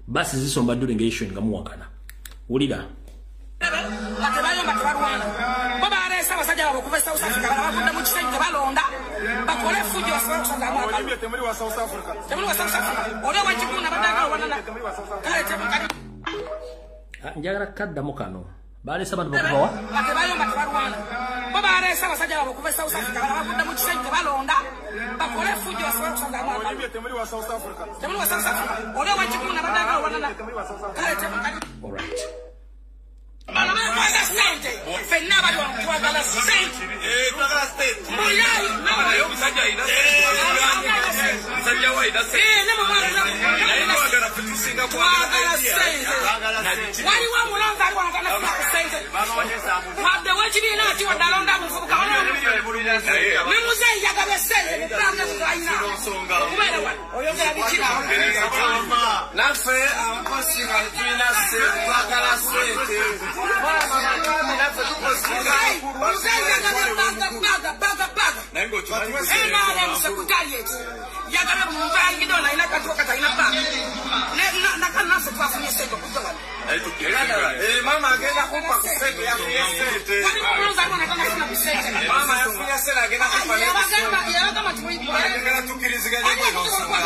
basi zisomba during election nga muwakana. Wulira. Tebayomba, tebalwana. Bo baleese abasajja baabwe okuva e South Africa, bala bavudde mu kisenyi, tebalonda, bakole effujjo basobole okusazaamu akalulu. Temuli wa South Africa. Temuli wa South Africa. Oli ow'ekikunda badde agala owanana. Kale temukati. Njagala kaddamu kano. Baleese abantu bakuva wa? Tebayomba, tebalwana. Bo baleese abasajja baabwe okuva e South Africa, bala bavudde mu kisenyi, tebalonda, bakole effujjo basobole okusazaamu akalulu. Temuli wa South Africa. Temuli wa South Africa. Oli ow'ekikunda badde agala owanana. Kale temukati. All right. Bano beetaaga ssente, ffenna abali wano twagala ssente. Muyayi Omusajja alina ssente. Omusajja we alina ssente. Twagala ssente. Waliwo omulonzi ali wano tanafuna ku ssente, wadde w'ekibiina ati wadde alonda muvubuka ne muzeeyi yagabye ssente mu pulani ezo z'alina okubeera wano. Oyogera biki naawe? Naffe abakozi nga tetulina ssente, twagala ssente. Naffe tukosinga. Muzeeyi yagabye baga baga baga baga. NRM secretariat yagabye buli muntu ayingidde wano alina katuwa kati alina baga. Naffe twafunye ssente okujja wano. Mama agenda kumpa ku ssente, yafunye ssente. Waliwo omulonzi ali wano atanafuna ku ssente. Mama yafunye ssente, agenda kumpa. Yabagamba nti Ayagala tukkiriziganye kweno nsonga.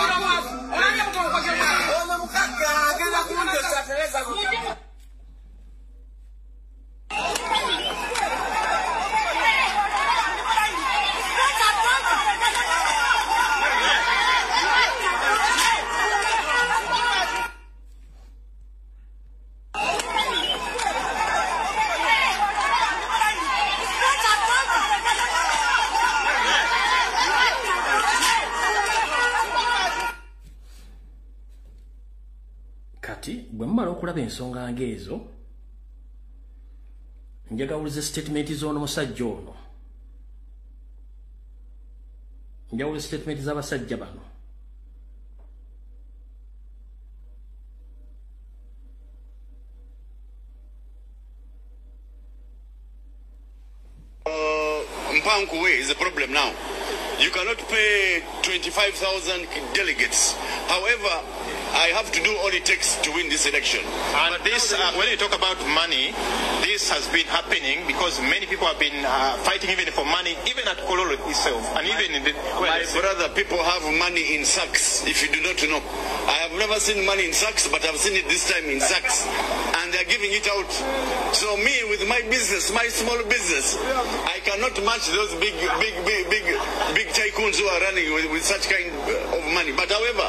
Ono mukagga agenda kunjokya tereza. Kati bwe mumala okulaba ensonga ng'ezo, njagawuliza statement z'ono musajja ono, njawuliza statement z'abasajja bano. Mpankuwe is a problem now. You cannot pay 25,000 delegates. However, I have to do all it takes to win this election. And but this, when you talk about money, this has been happening because many people have been fighting even for money, even at Kololo itself, and even in the... My brother, people have money in sacks, if you do not know. I have never seen money in sacks, but I've seen it this time in sacks. And they're giving it out. So me, with my business, my small business, I cannot match those big tycoons who are running with such kind of money. But however,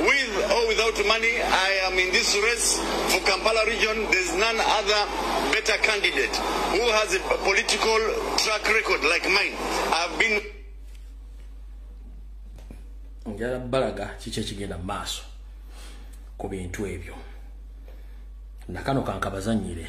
with or without money, I am in this race for Kampala region. There's none other better candidate who has a political track record like mine. I've been... Njala balaga kiki ekigenda mu maaso ku bintu ebyo. Nakano kankabazannyire.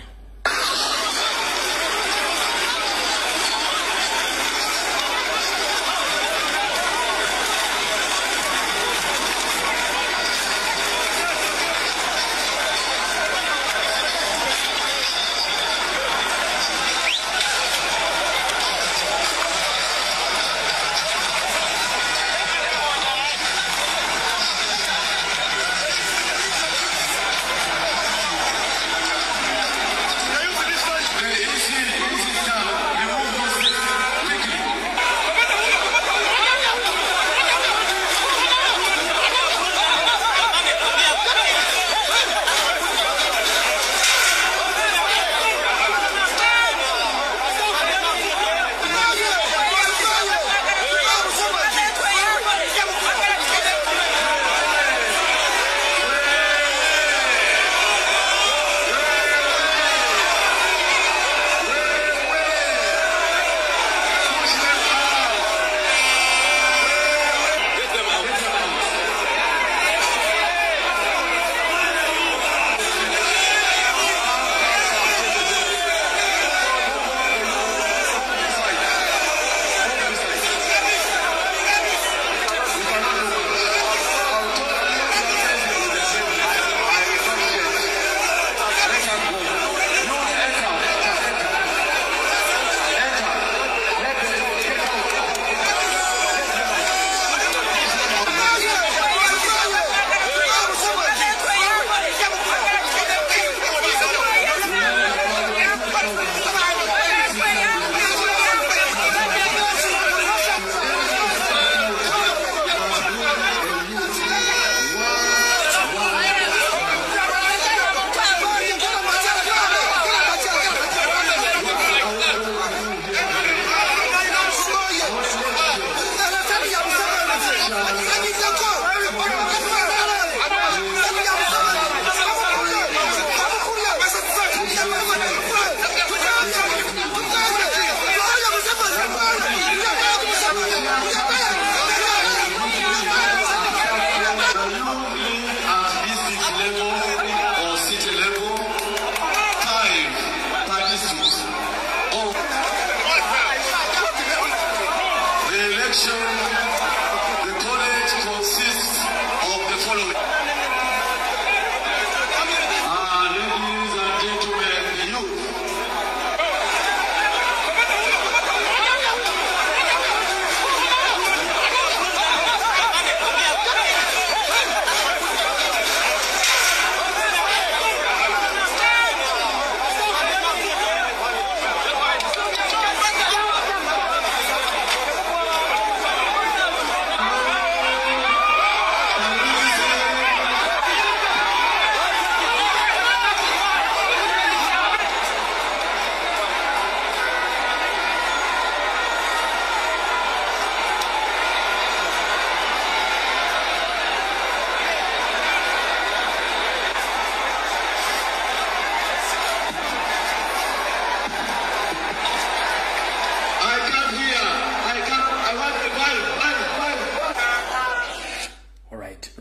The college consists of the following. Ladies and gentlemen, the youth.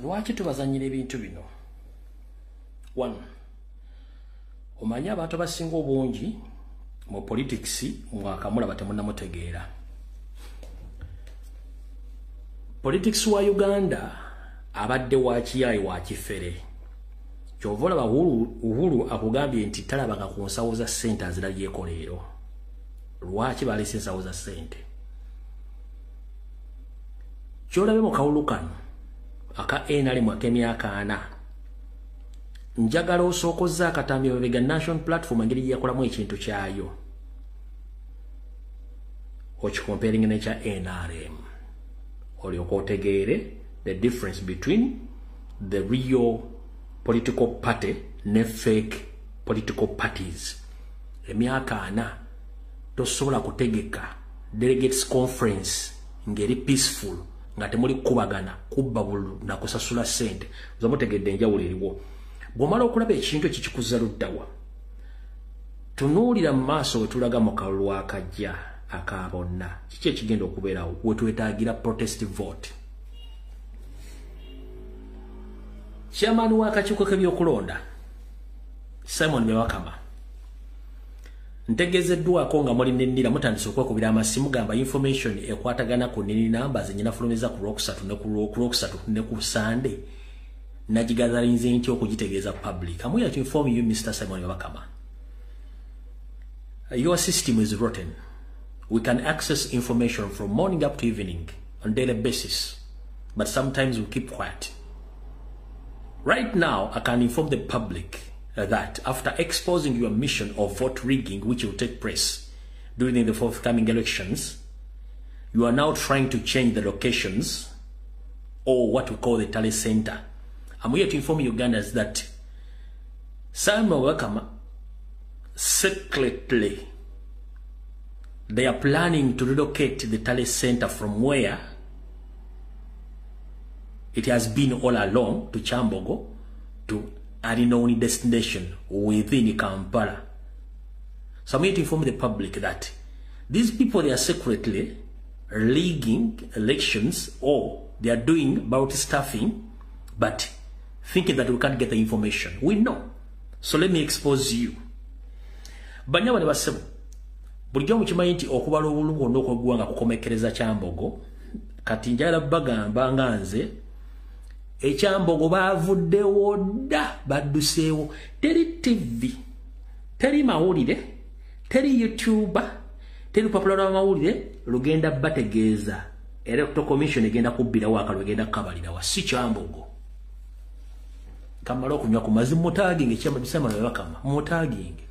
Lwaki tubazanyira ebintu bino? One, omanyi abantu abasinga obungi mu politics mwakamulaba temunnamutegeera. Politics wa Uganda abadde wa kiyayi wa kifere. Kyova olaba Uhuru akugambye nti talabanga ku nsawo za ssente azirabyeko leero. Lwaki baleese ensawo za ssente? Ky'olabe mu kawulu kano aka NRM ak'emyaka 4, njagala osookozza akatambi mabega National Platform engeri gye yakolamu ekintu kyayo, okicomparinga n'ekya NRM, olyoke otegeere the difference between the real political party ne fake political parties. Emyaka 4 tosobola kutegeka delegates conference ngeri peaceful nga temuli kubagana kubba bululu na kusasula ssente. Omutegedde enjawulo eriwo. Bw'omala okulaba ekintu ekikikuza luddawa, tunuulira mu maaso we tulaga mu kalulu akajja aka bonna. Kiki ekigenda okubeerawo? We twetaagira protest vote. Chairman w'akakiiko k'ebyokulonda Simon Byabakama, ntegeezeddwako nga muli nennira mutandise okwekubira amasimu gamba information ekwatagana ku nini namba zenyinafulumiza ku Lwokusatu ne ku Lwokusatu ne ku Sande nagigazalinze ntya okugitegeeza public. I'm here to inform you, Mr. Simon Byabakama, your system is rotten. We can access information from morning up to evening on daily basis, but sometimes we keep quiet. Right now, I can inform the public that after exposing your mission of vote rigging, which will take place during the forthcoming elections, you are now trying to change the locations or what we call the tally center. I'm here to inform Ugandans that Simon Byabakama, secretly, they are planning to relocate the tally center from where it has been all along to Kyambogo to unknown destination within Kampala. So I'm here to inform the public that these people, they are secretly rigging elections or they are doing ballot stuffing, but thinking that we can't get the information. We know. So let me expose you. Banyawa ne basebo, bulijjo mukimanyi nti okubala obululu bwonna okw'eggwanga kukomekereza Kyambogo. Kati njagala bagamba nga nze ekyambogo bavuddewo dda, badduseewo. Teri TV, teri mawulire, teri YouTuber, teri lupapula lw'amawulire lugenda bategeeza Electoral Commission egenda kubbirawo akalulu, egenda kukabalirawa. Si Kyambogo. Kamala okunywa ku mazzi, mutaginge ekyama Byabakama, mutaginge.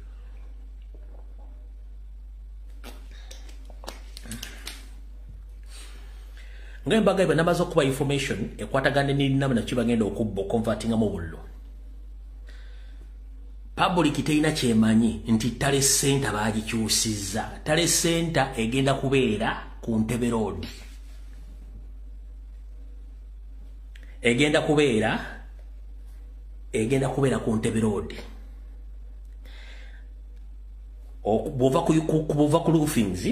Nga embaga ebe namaze okuba information ekwatagana n'ennamu nakyo bagenda okubba okonvatingamu obululu. Public terina kyemanyi nti tally center baagikyusizza. Tally center egenda kubeera ku Ntebe Road. Egenda kubeera ku Ntebe Road. Bw'ova ku roofings,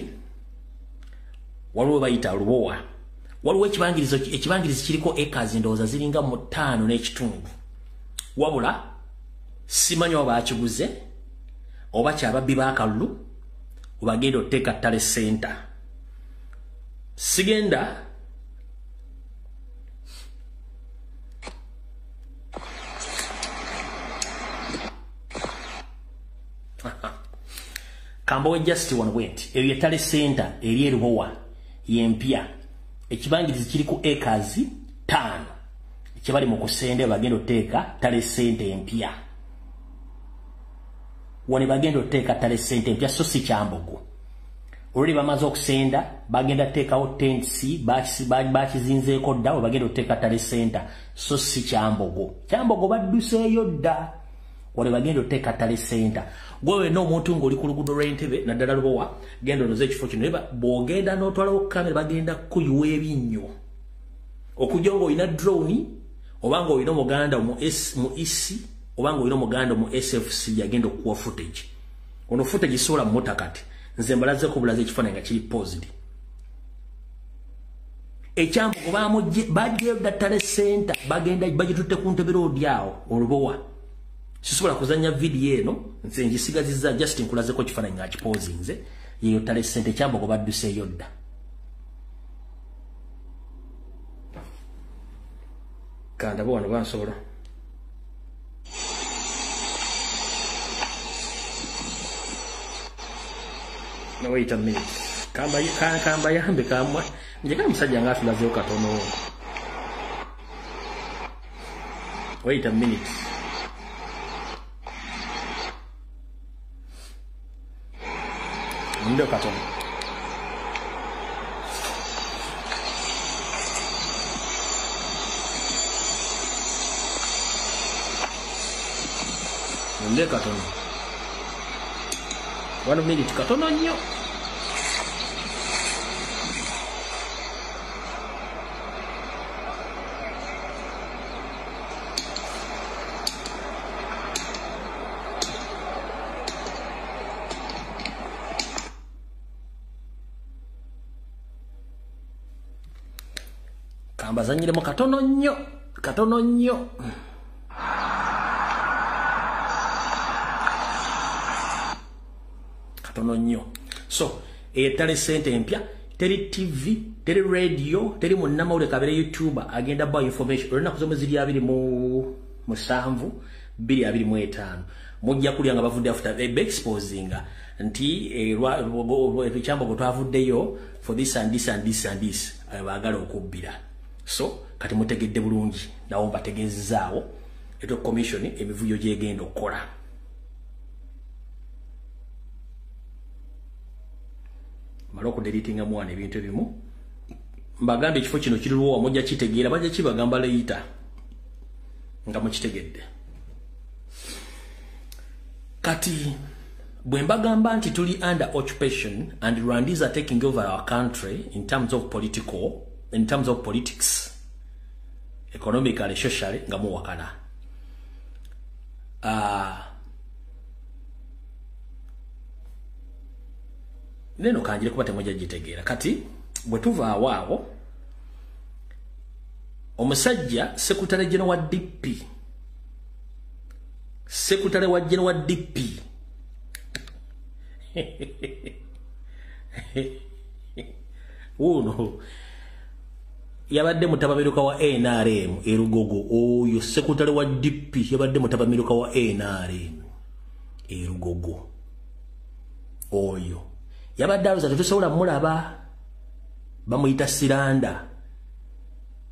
waliwo bayita Lubowa. Waliwo ekibangirizo kiriko acres ndowooza ziringa mu 5 n'ekitundu. Wabula simanyi oba bakiguze oba kyababbi b'akalulu obagenda oteeka tally center. Sigenda Kambowe just wano bwenti eyo ye tally center eri Erubowa yempya. Ekibangirizi kiri ku acres 5 ekibali mu kusende bagenda oteeka tally center empya. Wano bagenda oteeka tally center empya, so si Kyambogo. Oluli bamaze okusenda bagenda teekawo tents, bakizinzeeko dda, bagenda oteeka tally center, so si Kyambogo. Kyambogo badduseeyo dda. Wano bagenda oteeka tally center. Gwe wenna omuntu ng'oli ku luguudo lw'Entebe naddala Lubowa, genda onoze ekifo kino. Bw'ogenda n'otwalawo kamera bagenda kukuyiwa ebinnyo. Okujja ng'olina drone oba ng'olina omuganda mu EC oba ng'olina omuganda mu SFC yagenda okukuwa footage. Ono footage sobola mmuta kati. Nze mbalazeeko bulaze ekifaananyi nga kiri paused. Ekyambogo baggyeyo dda tally center, bagenda bagitutte ku Ntebe Road awo Olubowa. Sisobola kuzannya video eno, nze ngisigazizza just nkulazeko kifaananyi nga kipozinze. Yeyo Tale Sente Kyambogo badduseeyo dda. Kanda bo wano bansobola. No, wait a minute. Kamba yambe kamwa. Njagala musajja nga atulazeeyo katono. Wait a minute. Ndo katono. Ndo katono. 1 minute katono nnyo. Kambazanyiremu katono nnyo, katono nnyo. Katono nnyo. So, Tale Sente empya, teri TV, teri radio, teri munnamawulire kabere YouTuber agenda ba information. Olunaku z'omwezi 27 2025. Mujja kulya nga bavudde after exposing nti Kyambogo twavuddeyo for this and this and this and this. Baagala okubbira. So, kati mutegedde bulungi, nawo mbategeezaawo eto commission emivuyo gyegenda okukola. Mala okudeletinga mwana ebintu ebimu. Mbagambye ekifo kino kiriwo mujja kitegeera, bajja kibagamba later nga mukitegedde. Kati bwe mbagamba nti tuli under occupation and Rwandese are taking over our country in terms of political, in terms of politics, economically, socially, nga muwakana. Neno kanjire kuba temujja gitegeera. Kati bwe tuva awaawo, omusajja sekutale general wa DP, sekutale wa general wa DP uno yabadde mutabamiruka wa NRM erugogo. Oyo sekutale wa DP yabadde mutabamiruka wa NRM erugogo. Oyo yabadde aluza tetusobola mulaba, bamuyita Siranda,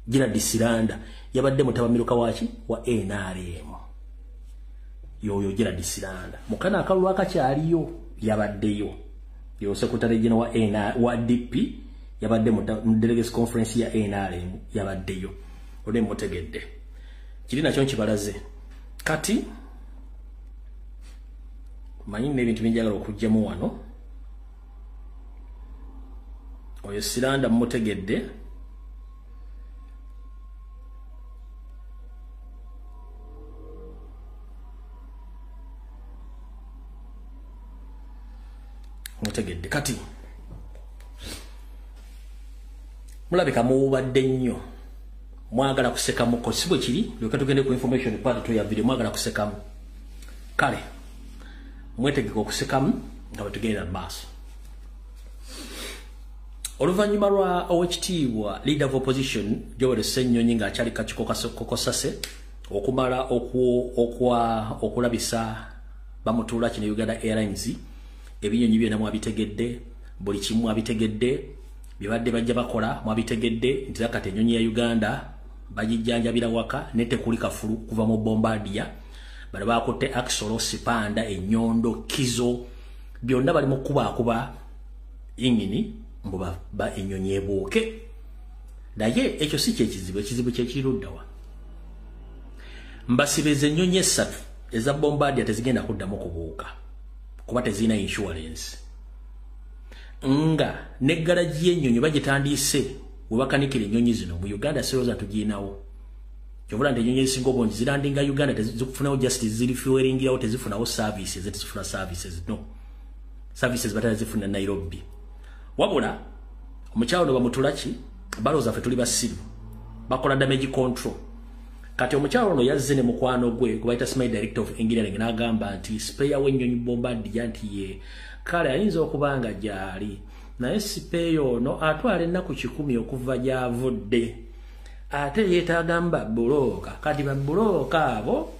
Gerald Siranda. Yabadde mutabamiruka waki wa NRM. Yoyo Gerald Siranda mukana akalulu akakyaliyo yabaddeyo. Yo sekutale general wa DP yabadde mu delegates conference ya NRM yabaddeyo. Ole mutegedde kiri nakyo nkibalaze. Kati manyi n'ebintu binjagala okugyamu wano. Oyo Siranda mutegedde. Mutegedde. Kati mulabika muwubadde nnyo, mwagala kusekamuko, si bwe kiri? Lyoka tugende ku information part to ya video. Mwagala kusekamu, kale mwetegeka okusekamu nga bwe tugenda mu maaso. Oluvannyuma lwa owekitiibwa leader of opposition Joel Ssenyonyi ng'akyali kakiiko kokosase okumala okulabisa bamutuula kino Uganda Airlines, ebinyonyi byonna mwabitegedde, buli kimu mwabitegedde, byebadde bajja bakola mwabitegedde nti kati ennyonyi ya Uganda bagijjanjabira waka ne tekuli kafulu kuva mu Bombardier. Bano bakutte Axolo, Sipanda, Ennyondo, Kizo, byonna bali mu kubaakuba yingini mbu ba ennyonyi ebuuke. Naye ekyo si kyekizibu, ekizibu kyekiruddawa. Mbasibeza ennyonyi 3 eza Bombardier tezigenda kuddamu kubuuka kuba tezirina insurance. Nga ne garage y'ennyonyi bagitandise we bakanikira ennyonyi zino mu Uganda, sirowooza tugiyinawo. Kyovula nti ennyonyi ezisinga obungi zirandinga Uganda tezikufunawo just zirifueringirawo, tezifunawo services, tezifuna services, no services batera zifuna Nairobi. Wabula omukyalo no bamutulaki balowooza ffe tuli basiru, bakola damage control. Kati omukyalo ono yazze ne mukwano gwe gwe bayita Smile Director of Engineering n'agamba nti spare w'ennyonyi Bombardier nti ye kale ayinza okuba nga gy'ali, naye spare ono atwala ennaku 100 okuva gy'avudde, ate yeetaaga babbulooka. Kati babbulooka abo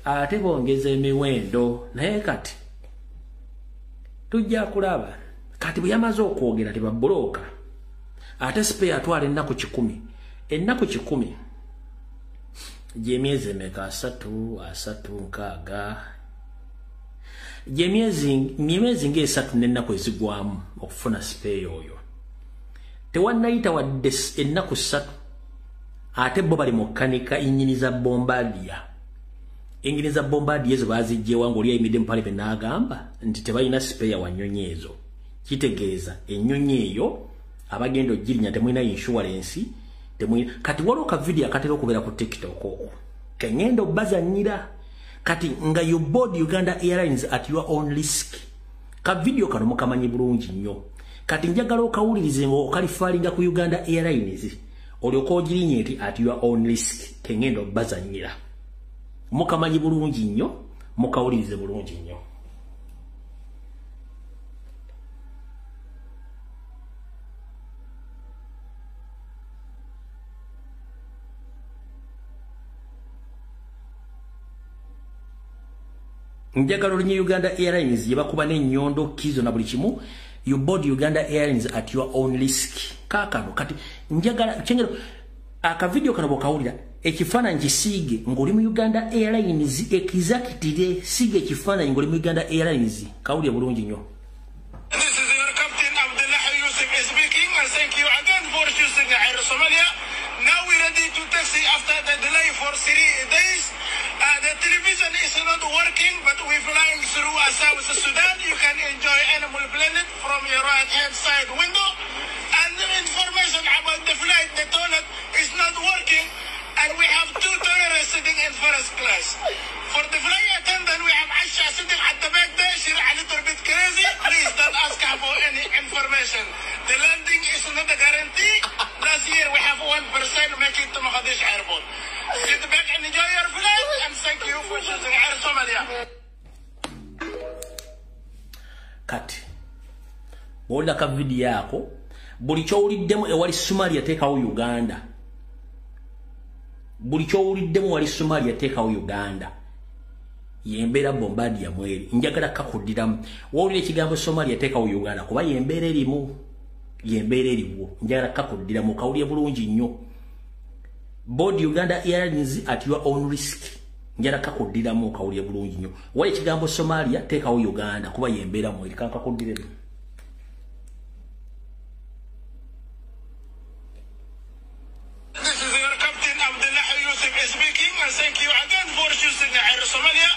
ate bongeza emiwendo, naye kati tujja kulaba. Kati bwe yamaze okwogera tebabbulooka, ate spare atwala ennaku 100, ennaku 100 gy'emyezi emeka? 3 3 6 gy'emyezi ng'esatu n'ennaku ezigwamu okufuna spare oyo. Tewannayita wadde ennaku 3, ate bo bali mu kkanika ennyini za Bombardier. Ennyini za Bombardier ezo baziggyewa ng'oli ayimiridde mu parliament n'agamba nti tebalina spare wa nnyonyi ezo. Kitegeeza ennyonyi eyo abagenda ogirinnya temulina insurance, temulina. Kati waliwo ka video akatera okubeera ku TikTok okwo kengenda obbazannyira kati nga you board Uganda Airlines at your own risk. Ka video kano mukamanyi bulungi nnyo. Kati njagala okawulirize ng'okalifalinga ku Uganda Airlines olyoka ogirinye nti at your own risk, kengenda obbazannyira. Mukamanyi bulungi nnyo, mukawulirize bulungi nnyo. Njagala olinye Uganda Airlines gye bakuba n'ennyondo kizo na buli kimu. You board Uganda Airlines at your own risk. Kaakano kati njagala kyengero akavidiyo kano bw'okawulira ekifaananyi kisiige ng'oli mu Uganda Airlines, exactly siiga ekifaananyi ng'oli mu Uganda Airlines. Kawulire bulungi nnyo. This is your captain Abdullah Yusuf speaking, and thank you again for choosing Air Somalia. Now we're ready to taxi after the delay for 3 days. The television is not working, but we're flying through South Sudan. You can enjoy Animal Planet from your right-hand side window. And the information about the flight, the toilet is not working, and we have 2 tourists sitting in first class. For the flight attendant, we have Asha sitting at the back there. She's a little bit crazy. Please don't ask her for any information. The landing is not a guarantee. Last year, we have 1% making to Mogadishu Airport. Sit back and enjoy your flight, and thank you for choosing Air Somalia. Kati bw'olaba ka vidiyo ako buli ky'owuliddemu ewali Somalia teekawo Uganda. Buli ky'owuliddemu wali Somalia teekawo Uganda. Yembeera Bombardier mweri. Njagala kakuddiramu. W'owulira ekigambo Somalia teekawo Uganda kuba yembeera erimu. Yembeera eriwo. Njagala kakuddiramu kawulire bulungi nnyo. Board Uganda Airlines at your own risk. Njagala kakuddiramu kawulire bulungi nnyo. Wali ekigambo Somalia teekawo Uganda kuba yembeera mweri. Kankakuddiremu. This is your captain Abdullah Yusuf speaking, and thank you again for choosing Air Somalia.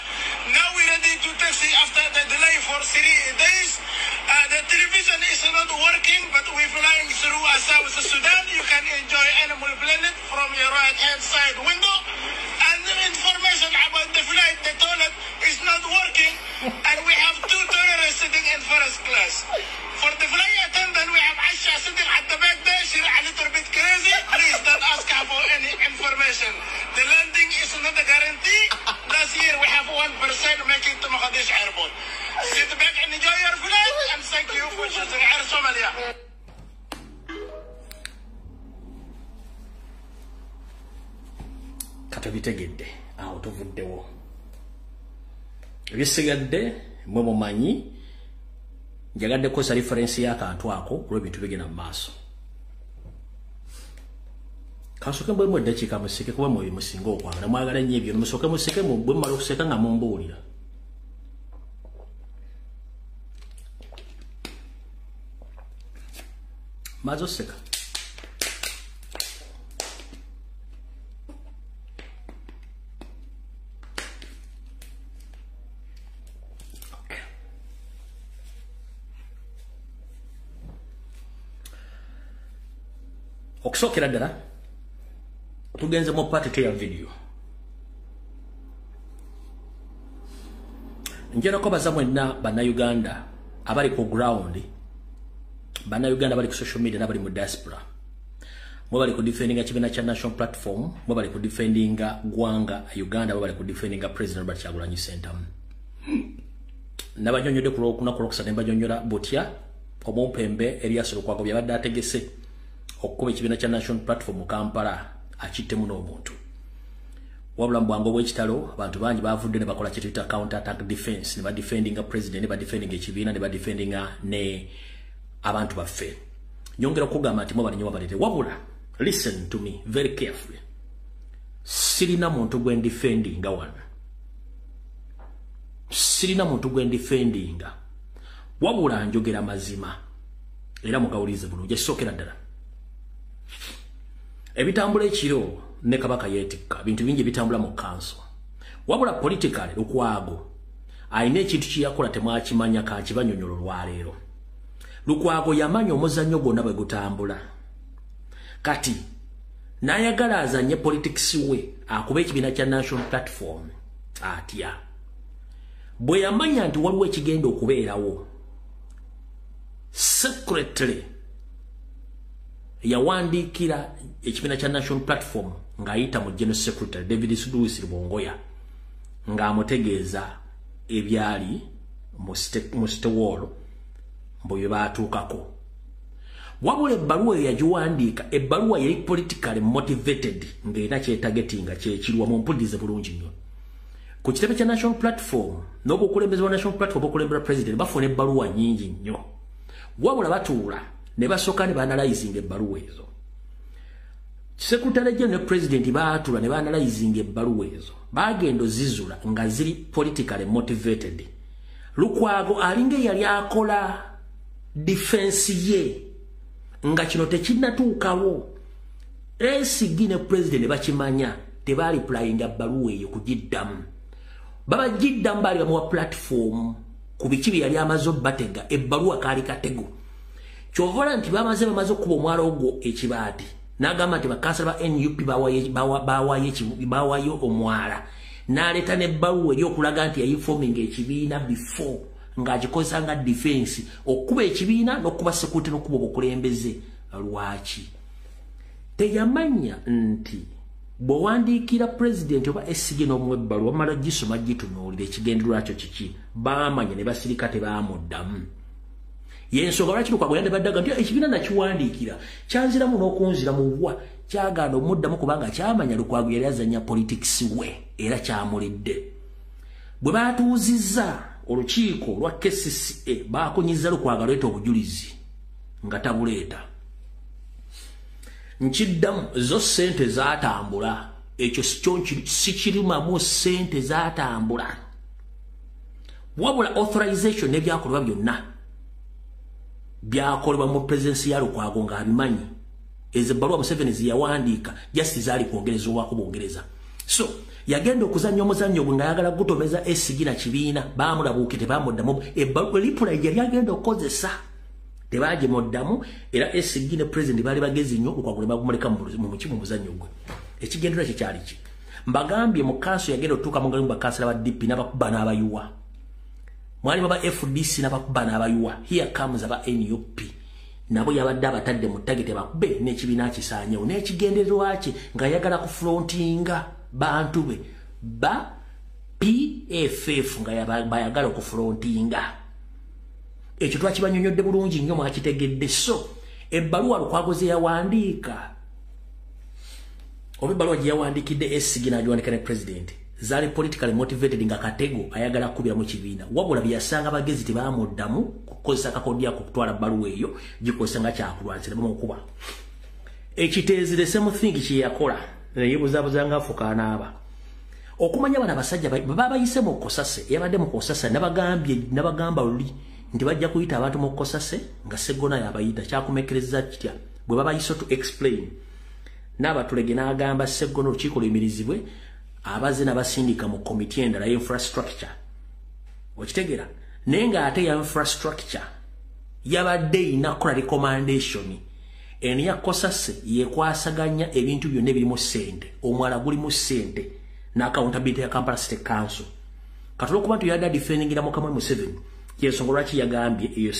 Now we're ready to taxi after the delay for 3 days. The television is not working, but we're flying through South Sudan. You can enjoy Animal Planet from your right-hand side window. And the information about the flight, the toilet is not working, and we have 2 tourists sitting in first class. For the flight attendant, we have Asha sitting at the back there. She's a little bit crazy. Please don't ask her for any information. The landing is not a guarantee. Last year, we have 1% making to Mogadishu Airport. Sit back and enjoy your flight, and thank you for choosing Air Somalia. Kati obitegedde awo tuvuddewo. Ebisigadde mwe mumanyi. Njagadde kukozesa reference y'akantu ako olw'ebintu bigenda mu maaso. Kansooke mbwemu eddakiika museke kuba mwe musinga okwagala. Mwagala nnyo ebyo. Musooke museke bwe mumala okuseka nga mumbuulira. Maze oseka. Okusookera ddala tugenze mu part ya video. Njagala kubaza mwenna bannayuganda abali ku ground, bannayuganda abali ku social media n'abali mu diaspora, Mwebale kudefendinga kibiina kya National Platform, mwebale kudefendinga ggwanga Uganda, mwebale kudefendinga President Robert Kyagulanyi Ssentamu. Nabanyonyodde ku lwokuna ku Lwokusatu ne mbanyonnyola butya omumpembe Erias Lukwago byabadde ategese okukuba ekibiina kya National Platform mu Kampala akittemu n'omuntu. Wabula mu bwangu obw'ekitalo abantu bangi bavudde ne bakola kye tuyita counter attack defense, ne badefendinga president, ne badefendinga ekibiina, ne badefendinga ne abantu baffe. Nyongera okugamba nti mwebale nnyo mwabalete. Wabula listen to me very carefully. Sirina muntu gwe ndefendinga wano. Sirina muntu gwe ndefendinga. Wabula njogera mazima. Era mugawulize bulungi. Ekisookera ddala, ebitambula ekiro ne Kabaka yeetikka, bintu bingi ebitambula mu kanso. Wabula politically Lukwago alina ekintu kye yakola temwakimanya, kankibanyonnyola olwaleero. Lukwago yamanya omuzannyo gwonna bwe gutambula. Kati n'ayagala azanye politics we akuba ekibiina kya National Platform atya. Bwe yamanya nti waliwo ekigenda okubeerawo, secretly yawandiikira ekibiina kya National Platform ng'ayita mu General Secretary David Lewis Rubongoya, ng'amutegeeza ebyali mu City Hall mbu bye baatuukako. Wabula ebbaluwa eyo yagiwandiika, ebbaluwa yali politically motivated ng'erina kyetargetinga kyekirwa. Mumpulirize bulungi nnyo. Ku kitebe kya National Platform n'obukulembeze bwa National Platform obukulembera president bafuna ebbaluwa nnyingi nnyo. Wabula batuula ne basooka ne baanalyzinga ebbaluwa ezo. Secretary General ne president baatula ne baanalyzinga ebbaluwa ezo, bagenda ozizula nga ziri politically motivated. Lukwago alinga eyali akola defense ye nga kino tekinnatuukawo. SG ne president ne bakimanya, tebaareplyinga bbaluwa eyo kugiddamu. Babagiddamu baali bamuwa platform ku biki bye yali amaze obbatega. Ebbaluwa kaali katego. Kyova nti bamaze okukuba omwala ogwo ekibaati, n'agamba nti bakansala ba NUP bawayo omwala, n'aleeta n'ebbaluwa eri okulaga nti yayinforminga ekibiina before, ng'agikozesa nga defense okuba ekibiina n'okuba security n'okuba obukulembeze. Lwaki teyamanya nti bw'owandiikira president oba SG n'omuwa ebbaluwa, bamala gisoma, gitunuulira ekigendererwa kyo kiki? Baamanya ne basirika, tebaamuddamu. Yensonga lwaki Lukwago yandibaddaga nti ekibiina nakiwandiikira kyanziramu n'okunziramu wa kyagaana omuddamu, kubanga kyamanya Lukwago yali azanya politics we era kyamulidde. Bwe baatuuzizza olukiiko lwa KCCA, baakunyiza Lukwago leeta obujulizi nga tabuleeta. Nkiddamu, zo ssente zaatambula, ekyo sikirumamu, ssente zaatambula. Wabula authorization n'ebyakolebwa byonna byakolebwa mu presence ya Lukwago ng'abimanyi. Ezo ebbaluwa Museveni zeyawandiika just zaali kwongerezebwako bwongereza. So yagenda okuzannya omuzannyo gwe ng'ayagala gutomeza SG na kibiina, baamulabuuke, tebamuddamu. Reply yali agenda okukozesa tebagimuddamu, era SG ne president baali bagezi nnyo, Lukwago ne bagumuleka mu muzannyo gwe. Ekigendererwa kye kyali ki? Mbagambye mu kanso yagenda otuuka mu ngalo mu bakansala ba DP n'abakuba n'abayuwa, mwalimu aba FDC n'abakuba n'abayuwa. Here comes aba NUP, nabo yabadde abatadde mu target bakube n'ekibiina kisaanyewo, n'ekigendererwa kye ng'ayagala kufrontinga bantu be ba PFF nga bayagala okufrontinga. Ekyo twakibanyonyodde bulungi nnyo, mwakitegedde. So ebbaluwa Lukwago ze yawandiika oba ebbaluwa gye yawandiikidde SG n'agiwandika ne president zaali politically motivated nga katego ayagala kukubira mu kibiina. Wabula bye yasanga bagezi, tebamuddamu kukozesa akakodyo ako okutwala bbaluwa eyo gikozesa nga kyakulwansira bamukuba. Ekiteezi the same thing kye yakola, yeebuzaabuza nga afuka anaaba. Okumanya bano abasajja baba bayise mu kosase, yabadde mu kosase, nabagambye, nabagamba luli nti bajja kuyita abantu mu kosase nga Segona yabayita. Kyakumekereza kitya bwe babayise to explain n'abatulege n'agamba Segona olukiiko luyimirizibwe, abaze n'abasindika mu komiti endala infrastructure. Okitegeera? Naye ng'ate ya infrastructure yabadde erina kukola recommendation. Eno ya kosase yekwasaganya ebintu byonna ebirimu ssente, omwala gulimu ssente n'accountability ya Kampala City Council. Kati olwokuba nti yadde adefendingira mukama Museveni, yensonga lwaki yagambye eyo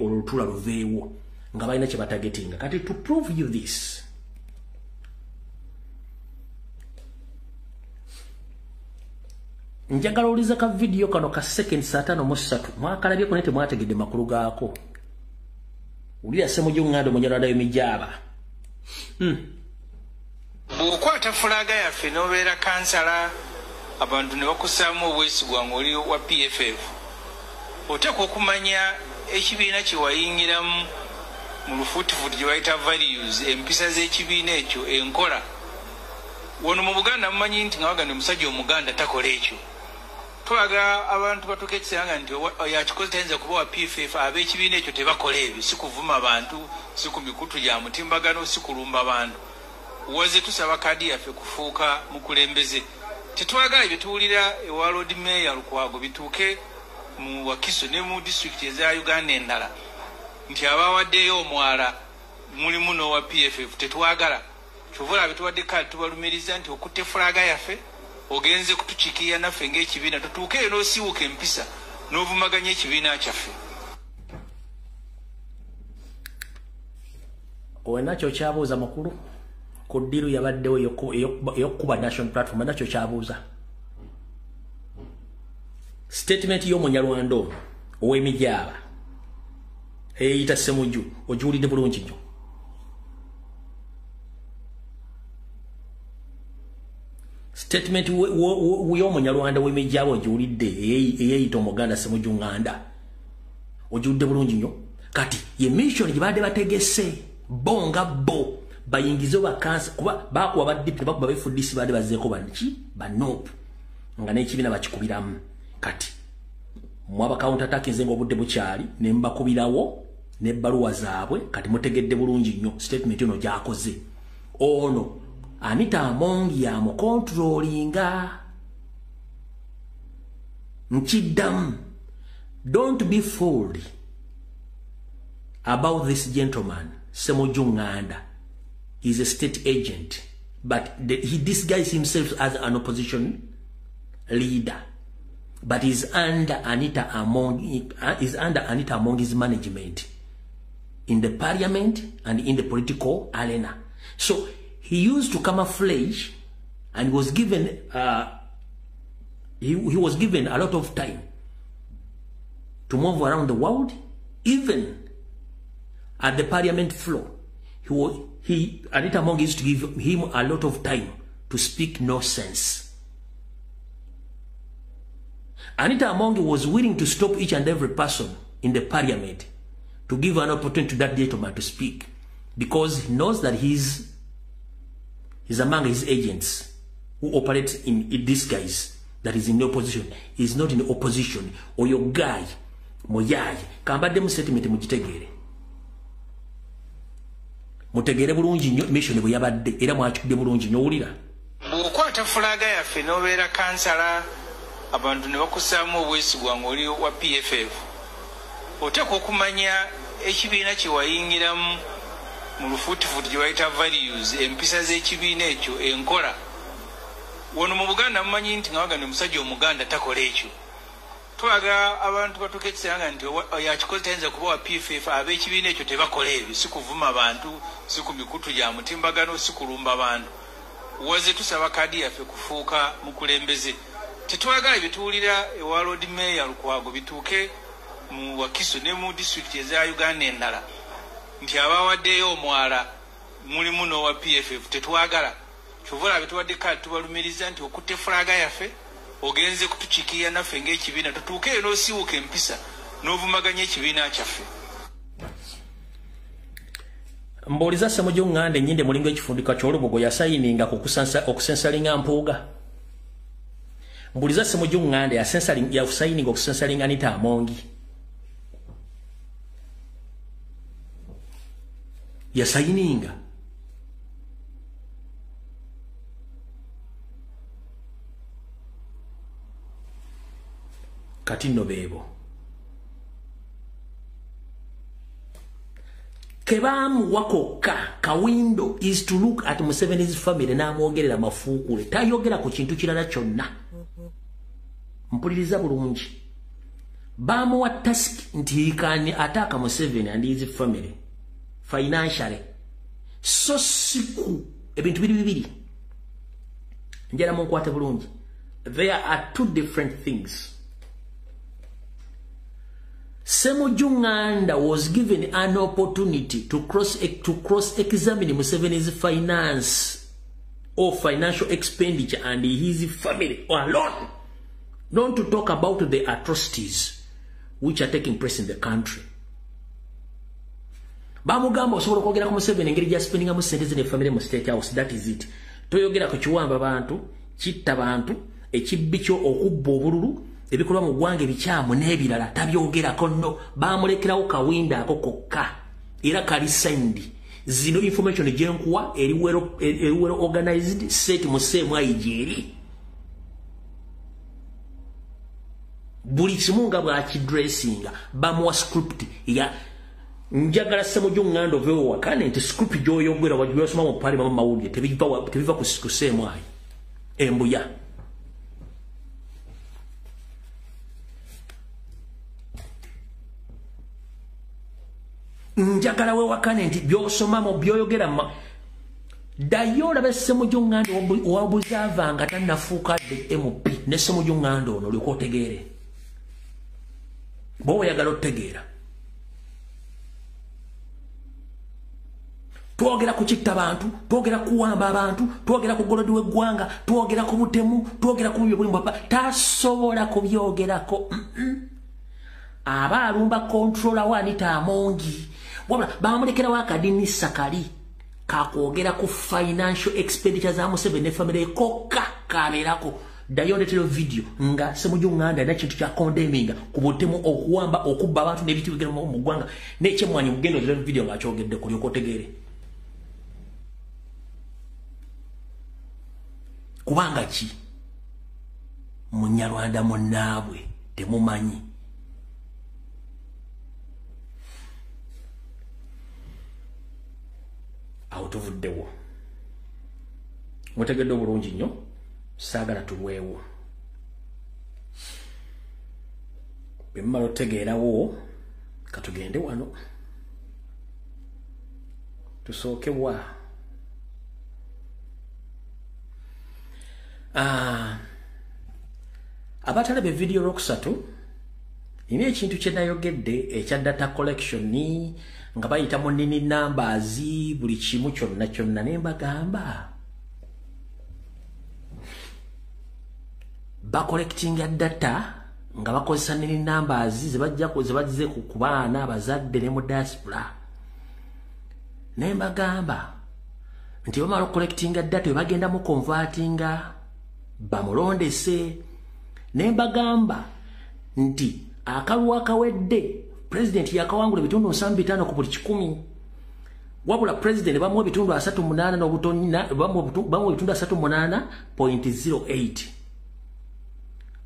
olwo lutuula luveewo nga balina kye batargetinga. Kati to prove you this, Njagala owulize ka vidiyo kano ka seconds 53 mwakalabyeko naye temwategedde makulu gaako. Wulira Ssemujju Nganda Omunyarwanda w'Emijaaba. Bw'okwata fulaga yaffe n'obeera kansala, abantu ne bakussaamu obwesigwa ng'oli wa PFF, oteekwa okumanya ekibiina kye wayingiramu mu lufuutifuuti gye bayita values, empisa z'ekibiina ekyo, enkola. Wano mu Buganda mumanyi nti nga bagamba omusajja Omuganda takola ekyo. Twagala abantu batuuke ekiseera nti oyo akikoze tayinza kuba wa PFF, ab'ekibiina ekyo tebakola ebyo, si kuvuma bantu, si ku mikutu gya mutimbagano, si kulumba bantu. Waze tusaba kaadi yaffe kufuuka mukulembeze. Tetwagala bye tuwulira ewa Lord Mayor Lukwago bituuke mu Wakiso ne mu disitulikiti eza Uganda endala nti abawaddeyo omwala mulimu n'owa PFF. Tetwagala. Kyova olaba tuwadde kaadi tubalumiriza nti okutte fulaga yaffe ogenze kutukiikirira naffe ng'ekibiina, tutuuke eyo n'osiiwuka empisa n'ovumaganya ekibiina kyaffe. Wenakyo kyabuuza makulu ku ddiru yabaddewo ey'okukuba National Platform, nakyo kyabuuza. Statement y'Omunyarwanda ono ow'Emijaaba eyeyita Ssemujju ogiwulidde bulungi nnyo. Statement y'Omunyarwanda w'Emijaaba ogiwulidde eyeyita Omuganda Ssemujju Nganda ogiwulidde bulungi nnyo. Kati ye mission gye badde bategese bo nga bo bayingize bakansa kuba bakuba ba DP bakuba ba FDC badde bazzeeko banki ba NOP nga n'ekibiina bakikubiramu. Kati mwaba counter attack nze ng'obudde bukyali ne mbakubirawo n'ebbaluwa zaabwe. Kati mutegedde bulungi nnyo statement eno gy'akoze. Ono Anita Among yamukontrolinga. Nkiddamu, don't be fooled about this gentleman Ssemujju Nganda. He's a state agent, but he disguised himself as an opposition leader, but he's under Anita Among, is under Anita Among's management in the parliament and in the political arena. So he used to camouflage and was given he was given a lot of time to move around the world, even at the parliament floor. Anita Among used to give him a lot of time to speak no sense. Anita Among was willing to stop each and every person in the parliament to give an opportunity to that gentleman to speak, because he knows that he's among his agents who operate in disguise, that is in the opposition. He's not in the opposition. Or your guy, moyai, kambadde mu statement mugitegere. Mutegere bulungi nnyo mission bwe yabadde era mwakikubye bulungi nnyo. Owulira. Bw'okwata fulaga yaffe n'obeera kansala, abantu ne bakussaamu obwesigwa ng'oli wa PFF, oteekwa okumanya ekibiina kye wayingiramu mu lufuutifuuti gye bayita values, empisa z'ekibiina ekyo, enkola. Wano mu Buganda mumanyi nti nga bagamba omusajja Omuganda takola ekyo. Twagala abantu batuuke ekiseera nti oyo akikoze tayinza kuba wa PFF, ab'ekibiina ekyo tebakola ebyo, si kuvuma bantu, si ku mikutu gya mutimbagano, si kulumba bantu. Waze tusaba kaadi yaffe kufuuka mukulembeze. Tetwagala bye tuwulira ewa Lord Mayor Lukwago bituuke mu Wakiso ne mu disitulikiti eza Uganda endala nti abawaddeyo omwala mulimu n'owa PFF. Tetwagala. Kyova olaba tuwadde kaadi tubalumiriza nti okutte fulaga yaffe ogenze kutukiikirira naffe ng'ekibiina, tutuuke eyo n'osiiwuka empisa n'ovumaganya ekibiina kyaffe. Mbuuliza Ssemujju Nganda ennyinde mulinga ekifundika ky'olubugo yasayininga ku okusensalinga Mpuuga. Mbuuliza Ssemujju Nganda yasayininga okusensalinga Anita Among. Yasayininga. Kati nno beebo. Kebamuwa kokka ka window is to look at Museveni's family n'amwogerera mafuukule. Tayogera ku kintu kirala kyonna. Mpuliriza bulungi. Bamuwa task nti he can attack Museveni and his family financially. So siku ebintu biri bibiri. Njala munkwate bulungi. There are two different things. Ssemujju Nganda was given an opportunity to cross-examine Museveni's finance or financial expenditure and his family alone, not to talk about the atrocities which are taking place in the country. Bamugamba osobola okwogera ku Museveni engeri gy'aspendingamu ssente ze ne family mu State House, that is it. Toyogera ku kiwamba bantu, kitta bantu, ekibbi kyo okubba obululu, ebikolwa mu ggwanga ebikyamu n'ebirala tabyogerako nno. Bamulekerawo kawinda ako kokka era kali signed. Zino information gye nkuwa eri well organized set mu CMI gyeri. Buli kimu nga bw'akidressinga bamuwa script ya njagala Ssemujju Nganda oveewo wakane nti script gy'oyogera wagyosoma mu parliament mu mawulire tebiva ku CMI embuya. Njagala we wakane nti byosoma mu byoyogera ddayo olabe Ssemujju Nganda owabuzaava nga tannafuuka MP ne Ssemujju Nganda ono olyoke otegeere. Bw'oba oyagala otegeera. Twogera ku kitta bantu, twogera kuwamba abantu, twogera ku golodi w'eggwanga, twogera ku butemu, twogera ku bubbi obuli mu bapa, tasobola kubyogerako. Aba alumba controller wa Anita Amongi. Wabula bamulekerawo akadinisa kali kakwogera ku financial expenditure za Museveni ne family kokka kabeerako. Ddayo ndeetera video nga Ssemujju Nganda alina kintu kya condemning ku butemu, okuwamba, okubba abantu n'ebintu ebigenda mu ggwanga n'ekyemmwanyi. Mugenda ozire video ng'akyogedde kulyoka otegeere. Kubanga ki Munyarwanda munnaabwe temumanyi. Awo tuvuddewo. Mutegedde obulungi nnyo, saagala tulwewo. Bwe mumala otegeerawo, katugende wano. Tusooke wa. Abatalaba video olwokusatu, nina ekintu kye nayogedde ekya data collection nga bayita mu nini numbers buli kimu kyonna kyonna, ne mbagamba bacollectinga data nga bakozesa nini numbers ze bazze ku baana abazadde ne mu diaspora. Ne mbagamba nti bamala collectinga data we bagenda mu convertinga bamulondese. Ne mbagamba nti akalulu akawedde president yakawangula ebitundu 75 ku buli 100, wabula president bamuwa ebitundu 38 n'obutonna, bamuwa ebitundu 38.08.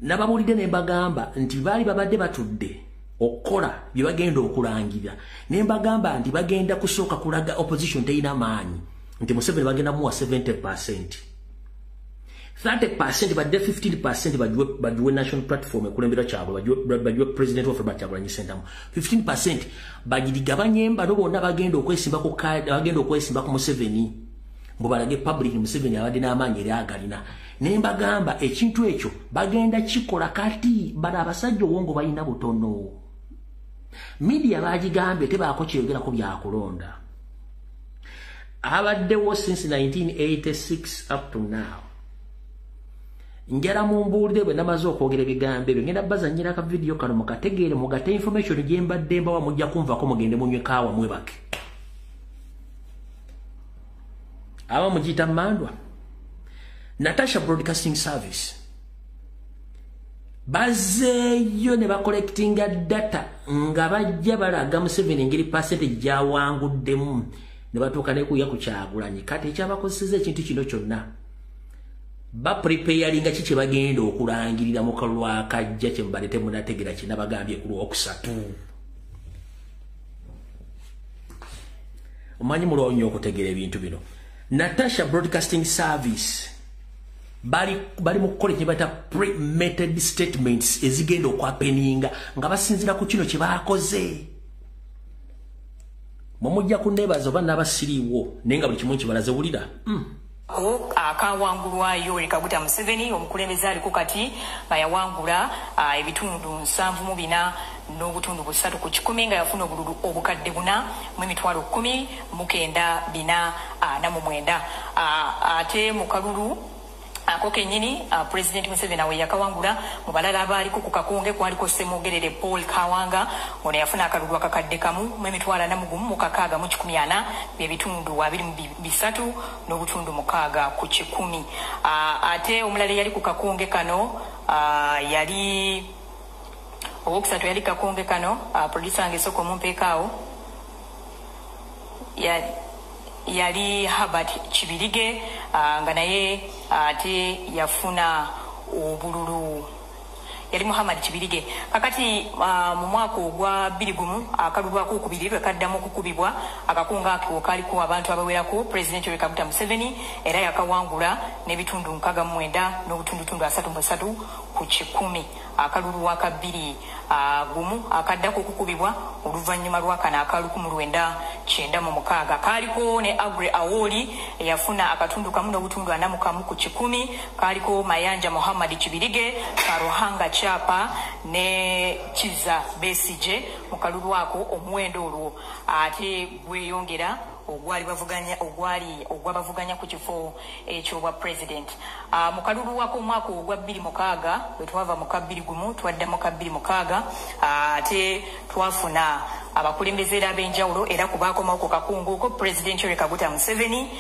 Nababulidde ne mbagamba nti baali babadde batudde okukola bye bagenda okulangira. Ne mbagamba nti bagenda kusooka kulaga opposition terina maanyi, nti Museveni bagenda muwa 70%. 30% badde 15% bagiwe national platform ekulembera kyabwe, bagiwe president waffe Kyagulanyi Ssentamu. 15% bagirigabanye bano bonna bagenda okwesimba ku bagenda okwesimba ku Museveni, mbu balage public Museveni abadde n'amaanyi era agalina. Ne mbagamba ekintu ekyo bagenda kikola kati bano abasajja obwongo balina butono. Media bagigambye tebaako kyeyogerako byakulonda. Abaddewo since 1986 up to now. Njala mumbuulire bwe namaze okwogera ebigambo ebyo, ngenda bazannyira aka video kano mukategeere, mugate information gye mbadde mbawa, mujja kunvaako mugende munywe kaawa mwebake. Aba mugiyita mmandwa. Natasha Broadcasting Service bazzeeyo ne bacollectinga data nga bajja balaga Museveni engeri percentage gy'awanguddemu ne batuuka ne kuya ku Kyagulanyi. Kati ekyabakozesezza ekintu kino kyonna bapreparinga ki kye bagenda okulangirira mu kalulu akajja kye mbadde temunategeera kye nabagambye ku Lwokusatu. Omanyi mulwawo nnyo okutegeera ebintu bino. Natasha Broadcasting Service bali mu kukola kye bayita premeditated statements ezigenda okwapeninga nga basinziira ku kino kye baakoze. Mwe mujja kunneebaza oba n'abasiriiwo naye nga buli kimu nkibalaze wulira. Akawangulwa Yoweri Kaguta Museveni omukulembeze aliko kati nga yawangula ebitundu 74 n'obutundu 3 ku kikumi, nga yafuna obululu obukadde 4,109,449. Ate mu kalulu ako kennyini President Museveni awe yakawangula. Mu balala abaaliko ku kakonge kwaliko Ssemogerere Paul Kawanga, ono yafuna akalulu akakadde 1,041,640 by'ebitundu 23 n'obutundu 6 ku kikumi. Ate omulala yali ku kakonge kano yali owokusatu yali kakonge kano, producer wange soko mumpeekaawo, yali Herbert Kibirige, nga naye ate yafuna obululu yali Muhammad Kibirige. Kakati mu mwaka ogwa 2001 akalulu akokubiri lwe kaddamu okukubibwa, akakunga ako kaliko abantu abawerako. President Yoweri Kaguta Museveni era yakawangula n'ebitundu 69 n'obutundutundu 33 ku kikumi. Akalulu aka 2001 akaddako okukubibwa oluvannyuma lwa kano aka 1996 kaliko ne Agre Awoli eyafuna akatundu 1 n'obutundu 41 ku kikumi. Kaliko Mayanja Muhammad Kibirige, Karuhanga Chapa ne Kiza Besigye. Mu kalulu ako omuwendo olwo ate gweyongera ogwali ogwabavuganya ku kifo ekyobwa president. Mu kalulu wako omwaka ogwa 2006 bwe twava mu 2001 twadda mu 2006, ate twafuna abakulembeze era ab'enjawulo era kubaakomawo ku kakungu ko President Yoweri Kaguta Museveni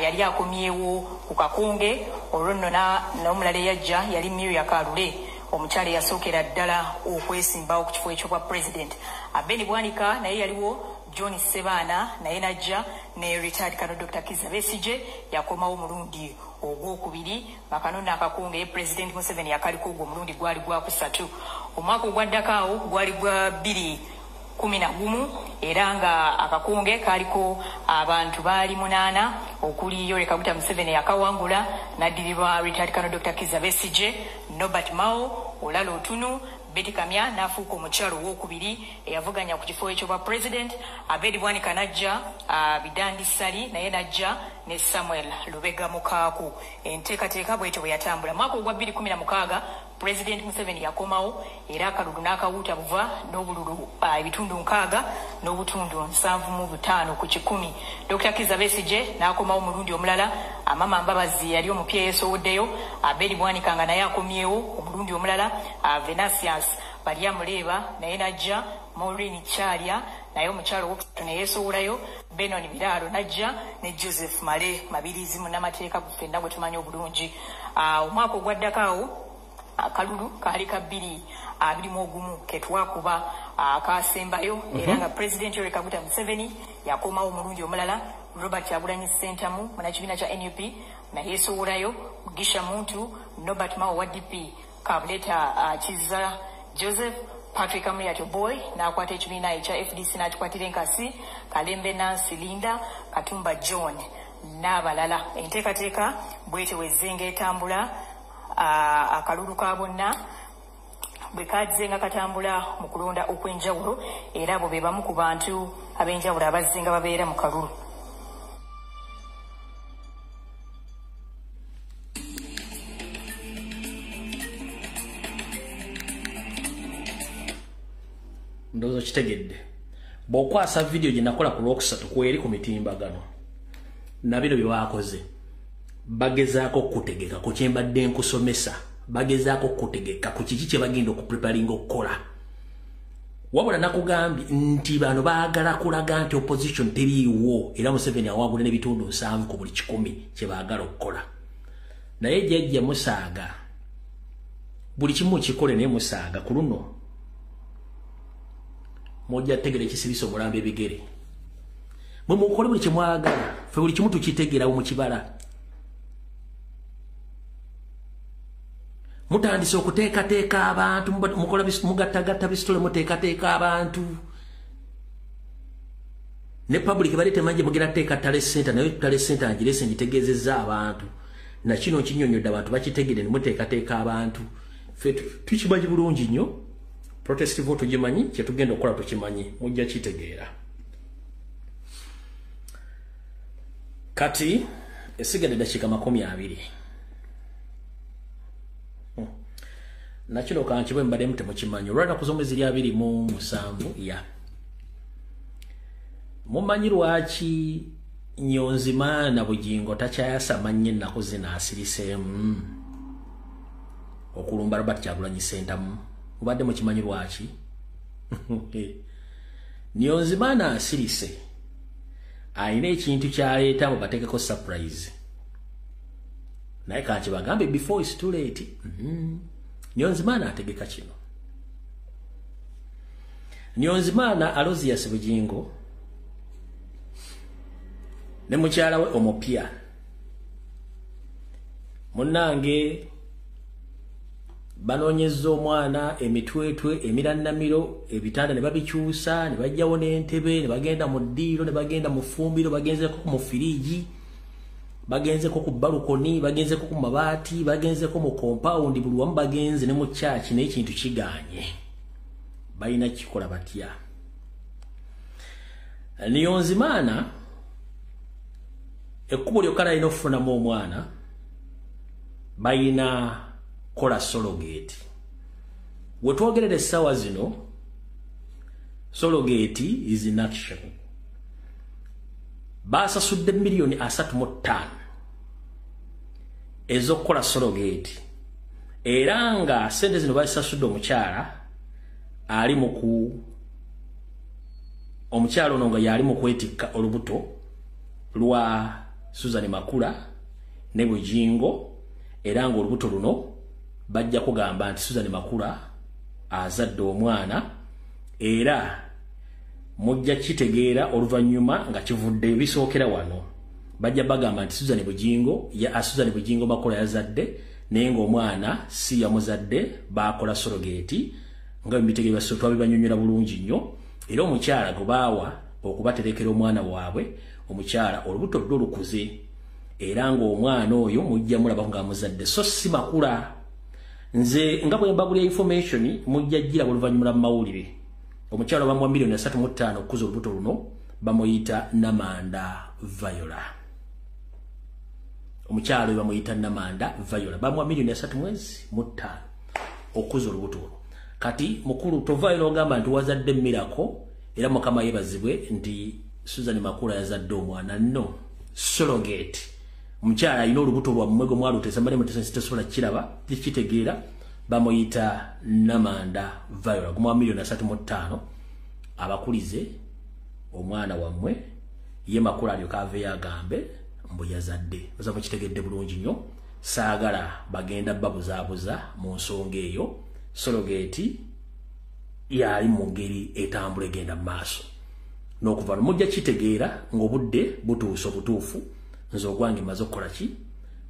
yali akomyewo ku kakunge. Olwo nno n'omulala eyajja yali Miria Kalule, omukyala eyasookera ddala okwesimbawo ku kifo ekyobwa president. Abeni Bwanika naye yaliwo, John Sebaana naye najja, ne retired Colonel Dr. Kizza Besigye yakomawo omulundi ogwokubiri. Nga kano akakunge President Museveni yakaliko ogwo omulundi gwali gwakusatu. Omwaka ogwaddako awo gwali gwa 2011 era nga akakunge kaliko abantu baali 8 okuli Yoweri Kaguta Museveni yakawangula n'addirirwa retired Colonel Dr. Kizza Besigye, Norbert Mao, Olalo Otunu, Betty Kamya n'afuuka omukyalo owokubiri eyavuganya ku kifo ekyobwa president. Abedi Bwanika najja, Bidandi Ssali naye najja ne Samuel Lubega Mukaaku. Enteekateeka bwetyo bwe yatambula. Mwaka ogwa 2016 President Museveni yakomawo era akalulu n'akawuuta buva n'obululu ebitundu 6 n'obutundu 75 ku kikumi. Dr. Kizza Besigye n'akomawo omulundi omulala. Amama Mbabazi yali omupya yeesowoddeyo. Abedi Bwanika nga naye akomyewo omulundi omulala. Venasius Baryamureeba naye najja, Maureen Kyalya naye omukyalo owokusatu ne yeesowolayo, Benon Biraaro najja ne Joseph Male Mabirizi munnamateeka ffenna gwe tumanyi obulungi. Omwaka ogwaddako awo akalulu kaali ka 2021 ketwakuba akasembayo era nga President Yoweri Kaguta Museveni yakomawo omulundi omulala. Robert Kyagulanyi Ssentamu munnakibiina kya NUP naye yeesowolayo, Mugisha Muntu, Norbert Mao wa DP, Kabuleta Kizza Joseph, Patrick Amuriat Oboi n'akwata ekibiina ekya FDC n'akikwatira enkasi, Kalembe Nancy Linda, Katumba John n'abalala. Enteekateeka bwetyo bwezzenga etambula. Akalulu ka bonna bwe kazze nga katambula mu kulonda okw'enjawulo, era abo be bamu ku bantu ab'enjawulo abazze nga babeera mu kalulu. Ndowooza kitegedde. Bw'okwasa vidiyo gye nakola ku Lwokusatu kweri ku mitimbagano na bino bye baakoze, bagezaako kutegeka ku kye mbadde nkusomesa, bagezaako kutegeka ku kiki kye bagenda okupreparinga okukola. Wabula nakugambye nti bano baagala kulaga nti opposition teriiwo era Museveni awangula n'ebitundu 70 ku buli kikumi kye baagala okukola. Naye jjajja musaaga, buli kimu kikole naye musaaga ku luno mujja tegera ekisibisa omulambo ebigere. Mwe mukole buli kye mwagala, ffe buli kimu tukitegeera mu kibala. Mutandise okuteekateeka abantu, mukola mugattagatta bisitole, muteekateeka abantu. Ne public bali temanyi mugenda teeka tale center, naye tale center ngirese ngitegeezezza abantu. Na kino nkinyonnyodde abantu bakitegere ne muteekateeka abantu. Ffe tukimanyi bulungi nnyo. Protest vote tugimanyi, kye tugenda okukola tukimanyi, mujja kitegeera. Kati Esigadde dakiika 20. Nakino kankibwe mbaddemu temukimanyi. Olwanaku z'omwezi 27 ya. Mumanyi lwaki Nyonzimana Bugingo takyayasama nnyo ennaku zino asiriseemu okulumba Robert Kyagulanyi Ssentamu? Mubadde mukimanyi lwaki? Nyonzimana asirise alina ekintu kyaleeta mubateekeko surprise. Naye kankibagambe before it's too late. Nyonzimana ategeka kino. Nyonzimana Aloysius Bugingo ne mukyala we omupya munnange banoonyezza omwana emitwetwe emirannamiro, ebitanda ne babikyusa ne bajjawo n'entebe ne bagenda mu ddiiro ne bagenda mu ffumbiro, bagenzeko mu firiigi, bagenzeko ku balukoni, bagenzeko ku mabaati, bagenzeko mu compound, buli wamu bagenze ne mu church, n'ekintu kigaanye. Balina kikola batya? Niyonzimana ekkubo lyokka alina okufunamu omwana balina kola surrogate. We twogerera essaawa zino surrogate is in action. Basasudde miliyoni 35 ez'okukola surrogate, era nga sente zino bazisasudde omukyala ali mu ku omukyala ono nga yali mu kwetikka olubuto lwa Susan Makula ne Bugingo, era ng'olubuto luno bajja kugamba nti Susan Makula azadde omwana, era mujja kitegeera oluvannyuma nga kivudde bisookera wano. Bajja bagamba nti Susan Bugingo ya Susan Bugingo Makula yazadde, naye ng'omwana si yamuzadde, baakola surrogate nga bimitegeera twabibanyonnyola bulungi nnyo. Era omukyala gwe baawa okubaterekera omwana waabwe, omukyala olubuto lwe lukuze, era ng'omwana oyo mujja mulaba ng'amuzadde, so si Makula. Nze nga bwe mbagulya information mujja gira oluvannyuma lwa mawulire. Omukyala bamuwa miliyoni 35 okukuza olubuto luno, bamuyita Namanda Viola. Omukyala oyo bamuyita Namanda Viola, bamuwa miliyoni 35 okukuza olubuto luno. Kati mukulu tovaayo n'ogamba nti wazadde Miracle, era Mukama yeebazibwe nti Susan Makula yazadde omwana. No, surrogate. Omukyala alina olubuto lwammwe gwe mwalutesa, mbadde mutesa tesobola kiraba kitegeera, bamuyita Namanda Viola, gumuwa miliyoni 35 abakulize omwana wammwe, ye Makula alyoke aveeyo agambe mbu yazadde. Oza mukitegedde bulungi nnyo. Saagala bagenda babuzaabuza mu nsonga eyo. Surrogate yali mu ngeri etambula egenda mu maaso n'okuva mujja kitegeera ng'obudde butuuse obutuufu. Nze ogwange maze okukola ki?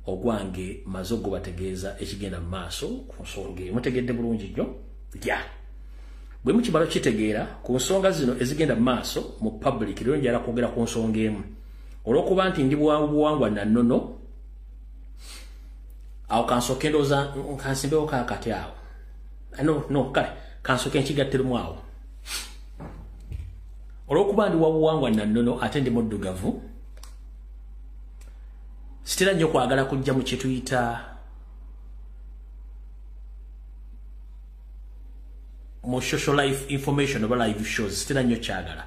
Ogwange maze okubategeeza ekigenda mu maaso ku nsonga eyo. Mutegedde bulungi nnyo? Ya. Bwe mukimala kitegeera ku nsonga zino ezigenda mu maaso mu public, leero njagala kwogera ku nsonga emu. Olw'okuba nti ndi buwangwa nannono, awo kansooke ndowooza kansimbewo kaakati awo. No, kale kansooke nkigattiremu awo. Olw'okuba ndi wabuwangwa nannono ate ndi muddugavu, sitera nnyo kwagala kujja mu kye tuyita mu social life information oba live shows, sitera nnyo kyagala.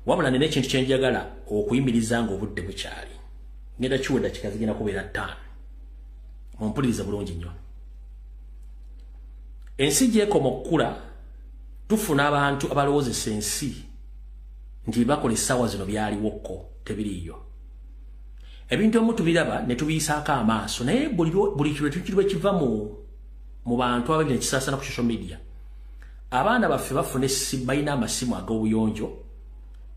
Wabula nina ekintu kye njagala okuyimiriza ng'obudde bukyali. Ngenda kiwa eddakiika zigenda kubeera 5. Mumpulirize bulungi nnyo. Ensi gy'ekoma okukula, tufuna abantu abalowoozesa ensi nti bakola essaawa zino byaliwoko, tebiriiyo. Ebintu ebimu tubiraba ne tubiyisaako amaaso, naye buli kintu bwe kiva mu bantu ababiri ne kisaasaana ku social media. Abaana baffe bafuna balina amasimu ag'obuyonjo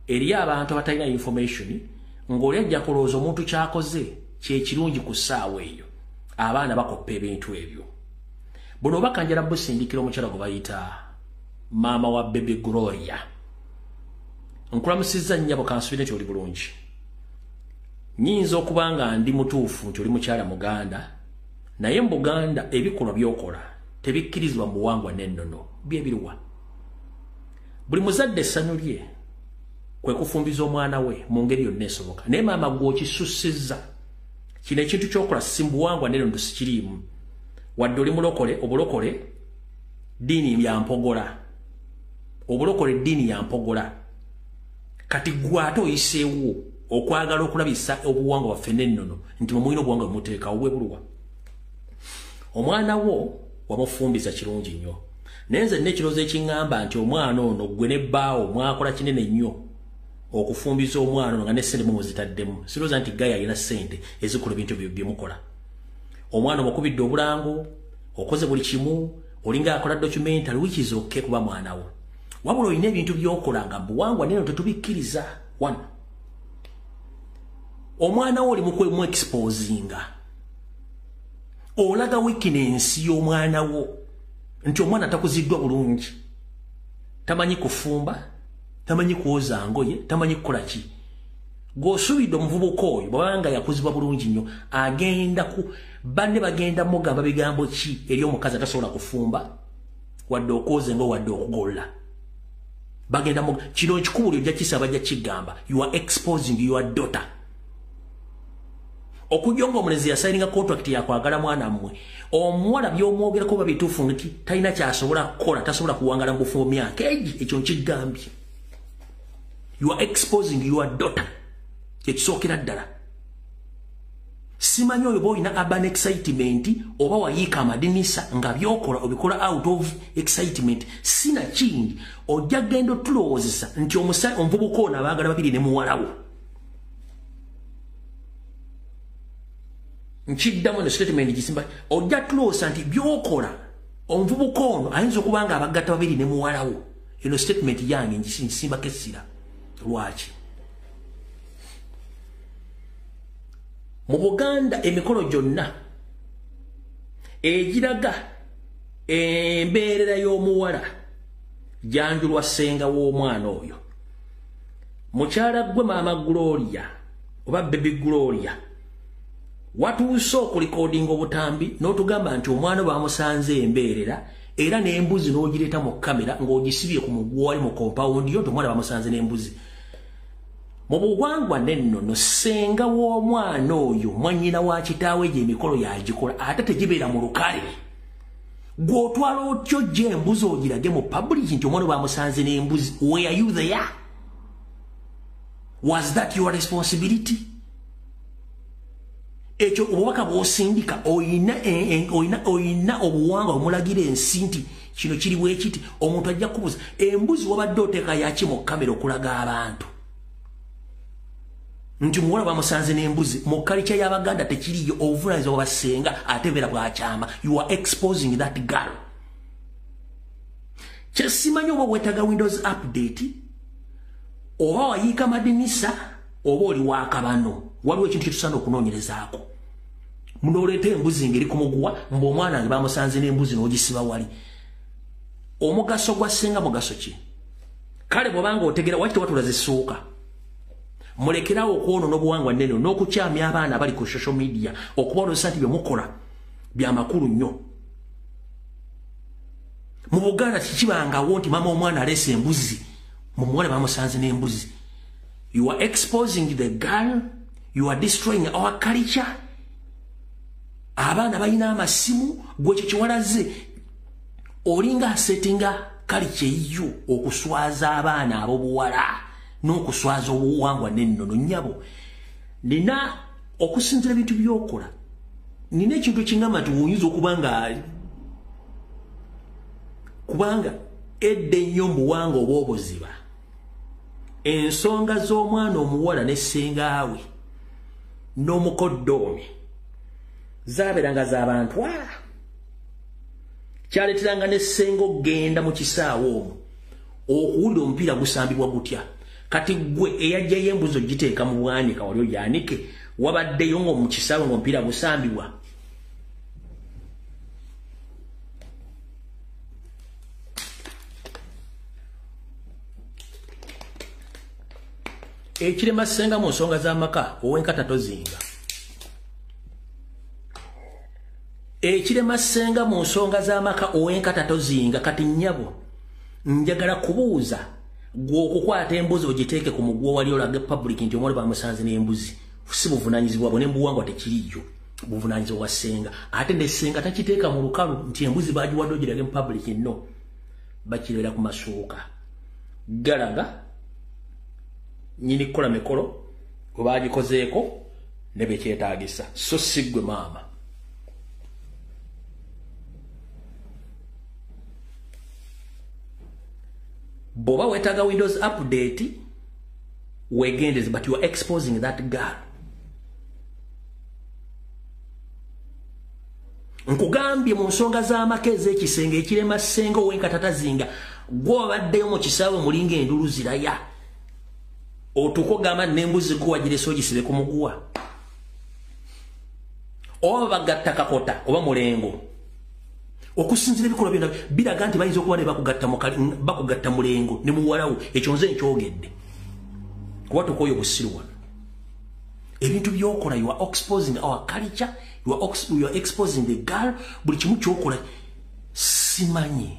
eri abantu abatalina information, ng'oli ajja kulowooza omuntu ky'akoze kye kirungi ku ssaawa eyo. Abaana bakoppa ebintu ebyo. Buno obubaka njala busindikira omukyala gwe bayita maama wa Baby Gloria. Nkulamusizza nnyabo, kansuubire nti oli bulungi. Nnyinza okuba nga ndi mutuufu nti oli mukyala Muganda, naye mu Buganda ebikolwa by'okola tebikkirizibwa mu buwangwa n'ennono. Bye biruwa? Buli muzadde essanyu lye kwe kufumbiza omwana we mu ngeri yonna esoboka, naye maama gw'okisussizza. Kino ekintu ky'okola si mbuwangwa nero ntusikiriimu. Wadde oli mulokole, obulokole ddiini ya mpogola. Obulokole ddiini ya mpogola. Kati ggwe ate oyiseewo okwagala okulabisa obuwangwa bwaffe n'ennono nti mwe mulina obuwangwa bwe muteekawo bwe buluwa. Omwana wo wamufumbiza kirungi nnyo. Naye nze nina ekirowoozo ekiŋŋamba nti omwana ono ggwe ne bbaawo mwakola kinene nnyo okufumbiza omwana ono nga ne ssente mumuzitaddemu. Sirowooza nti Gaya alina ssente ezikola ebintu bye mukola. Omwana omukubidde obulango, okoze buli kimu, olinga akola documentary, which is okay kuba mwana wo. Wabula olina ebintu by'okola nga buwangwa neno tetubikkiriza. One, omwana wo oli mu exposinga. Olaga weakness y'omwana wo nti omwana takuziddwa bulungi, tamanyi kufumba, tamanyi kwoza ngoye, tamanyi kukola ki. Gw'osuubidde omuvubuka oyo bw'abanga yakuzibwa bulungi nnyo, agenda ku banne bagenda mugamba bigambo ki eri omukazi atasobola kufumba wadde okwoza engoye wadde okugolola. Bagenda mu kino nkikubuli ojja kisaba ajja kigamba you are exposing your daughter. Okujja ng'omulenzi yasayininga contract yakwagala mwana mmwe, omuwala by'omwogerako oba bituufu nti talina ky'asobola kukola, tasobola kuwangala mu bufumbo myaka egi, ekyo nkigambye. You are exposing your daughter. Ekisookera ddala. Simanyi oyo bw'olina urban excitement oba wayiika amadinisa nga by'okola obikola out of excitement. Sina kindi ojja genda otulowoozesa nti omuvubuka ono abaagala babiri ne muwala wo. Nkiddamu eno statement gisimba, ojja tulowooza nti by'okola omuvubuka ono ayinza okuba nga abagatta babiri ne muwala wo. Eno statement yange ngisimbako essira. Lwaki? Mu Buganda emikolo gyonna egiraga embeerera y'omuwala gyanjulwa ssenga w'omwana oyo. Mukyala gwe Maama Gloria oba Baby Gloria watuuse okulikodinga obutambi n'otugamba nti omwana bamusanze embeerera era n'embuzi n'ogireeta mu kamera ng'ogisibye ku muguwa wali mu compound yo nti omwana bamusanze n'embuzi. Mu buwangwa n'ennono ssenga w'omwana oyo mwannyina wa kitaawe gye emikolo yagikola ate tegibeera mu lukale. Gw'otwala otyo gye embuzi ogirage mu public nti omwana bamusanze n'embuzi. Were you there? Was that your responsibility? Ekyo obubaka bw'osindika oyina obuwangwa omulagira ensi nti kino kiri bwe kiti. Omuntu ajja kubuuza embuzi wabadde oteeka yaki mu kamera okulaga abantu nti muwala bamusanze n'embuzi. Mu kalica y'Abaganda tekiriyo, obuvunaanyizibwa bw'abasenga ate beera bwakyama. You are exposing that girl. Kyesimanyi oba weetaaga Windows update oba wayiika madinisa oba oli waakabano. Waliwo ekintu kyetusaana okunoonyerezaako. Munooleeta embuzi ng'eri ku muguwa mbu omwana wange bamusanze n'embuzi n'ogisiba wali. Omugaso gwa ssenga mugaso ki? Kale bw'obanga otegera waki tewatula zissuuka. Mulekerawo okwonoona obuwangwa nnene n'okukyamya abaana abali ku social media okubalowooza nti bye mukola bya makulu nnyo. Mu Buganda tekibangawo nti maama omwana aleese embuzi, mu muwala bamusanze n'embuzi. You are exposing the girl, you are destroying our culture. Abaana balina amasimu, gwe ekyo kyewalaze olinga asetinga culture eyiyo okuswaza abaana ab'obuwala n'okuswaza obuwangwa n'ennono. Nnyabo, nina okusinziira ebintu by'okola, nina ekintu ekingamba nti oyinza okuba nga kubanga edda ennyo mu buwangwa oba obuziba ensonga z'omwana omuwala ne ssengaawe n'omukoddoomi zaabeeranga z'abantu. Kyaleeteranga ne ssenga okugenda mu kisaawe omwo okuwulira omupiira gusambibwa gutya. Kati ggwe eyajjayo embuzi ogiteeka mu bwanika wali ogyanike, wabaddeyo nga mu kisaawe ng'omupiira gusambibwa. Ekirema ssenga mu nsonga z'amaka ow'enkata tozinga. Ekirema ssenga mu nsonga z'amaka ow'enkata tozinga. Kati nnyabo njagala kubuuza gwe okukwata embuzi ogiteeke ku muguwa wali olage public nti omwana bamusanze n'embuzi. Si buvunaanyizibwa bwo ne mbuwangwa tekiriyo. Buvunaanyizibwa bwa ssenga. Ate ne ssenga takiteeka mu lukalu nti embuzi baagiwadde ogirage mu public, no. Bakireera ku masuuka. Galaga nnyini kukola mikolo gwe baagikozeeko ne bekyetaagisa. So si ggwe maama. Bw'oba weetaaga Windows update weegendeze, but you are exposing that girl. Nkugambye mu nsonga z'amaka ez'ekisenge ekirema ssenga ow'enkatatazinga, gwe obaddeyo mu kisaawe mulinga endulu ziraya. Otuuka ogamba n'embuzi gwe wagirese ogisibe ku muguwa. Oba bagatta kakota oba mulengo. Okusinziira ebikolwa byonna biraga nti bayinza okuba ne bakugatta mulengo ne muwalawo. Ekyo nze nkyogedde. Kuba tukooye obusiru wano. Ebintu by'okola, you are exposing our culture, you are exposing the girl. Buli kimu ky'okola simanyi.